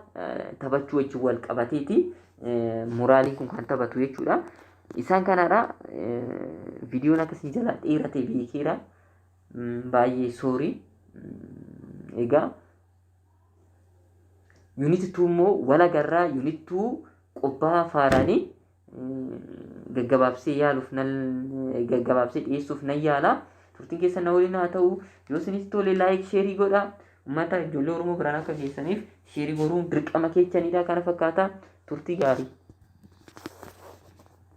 taphachuu wajjin wal qabateeti moraaliin kun kan taphatu jechuudha. Isaan kanadha. Viidiyoon akkasii jalaa dheerate beekeera. Baay'ee sorry. Egaa unit 2 immoo wal agarraa. Unit 2 qophaa'aa faaraanii gaggabaabsee yaaluuf nan gaggabaabsee dhiyeessuuf nan yaala. Turtiin keessa na waliin haa ta'u. Yoo isinitti tole, like, share godhaa. Uummata ijoollee Oromoo biraan akka geessaniif share godhuun dirqama keessanidha. Kana fakkaata, turtii gaarii.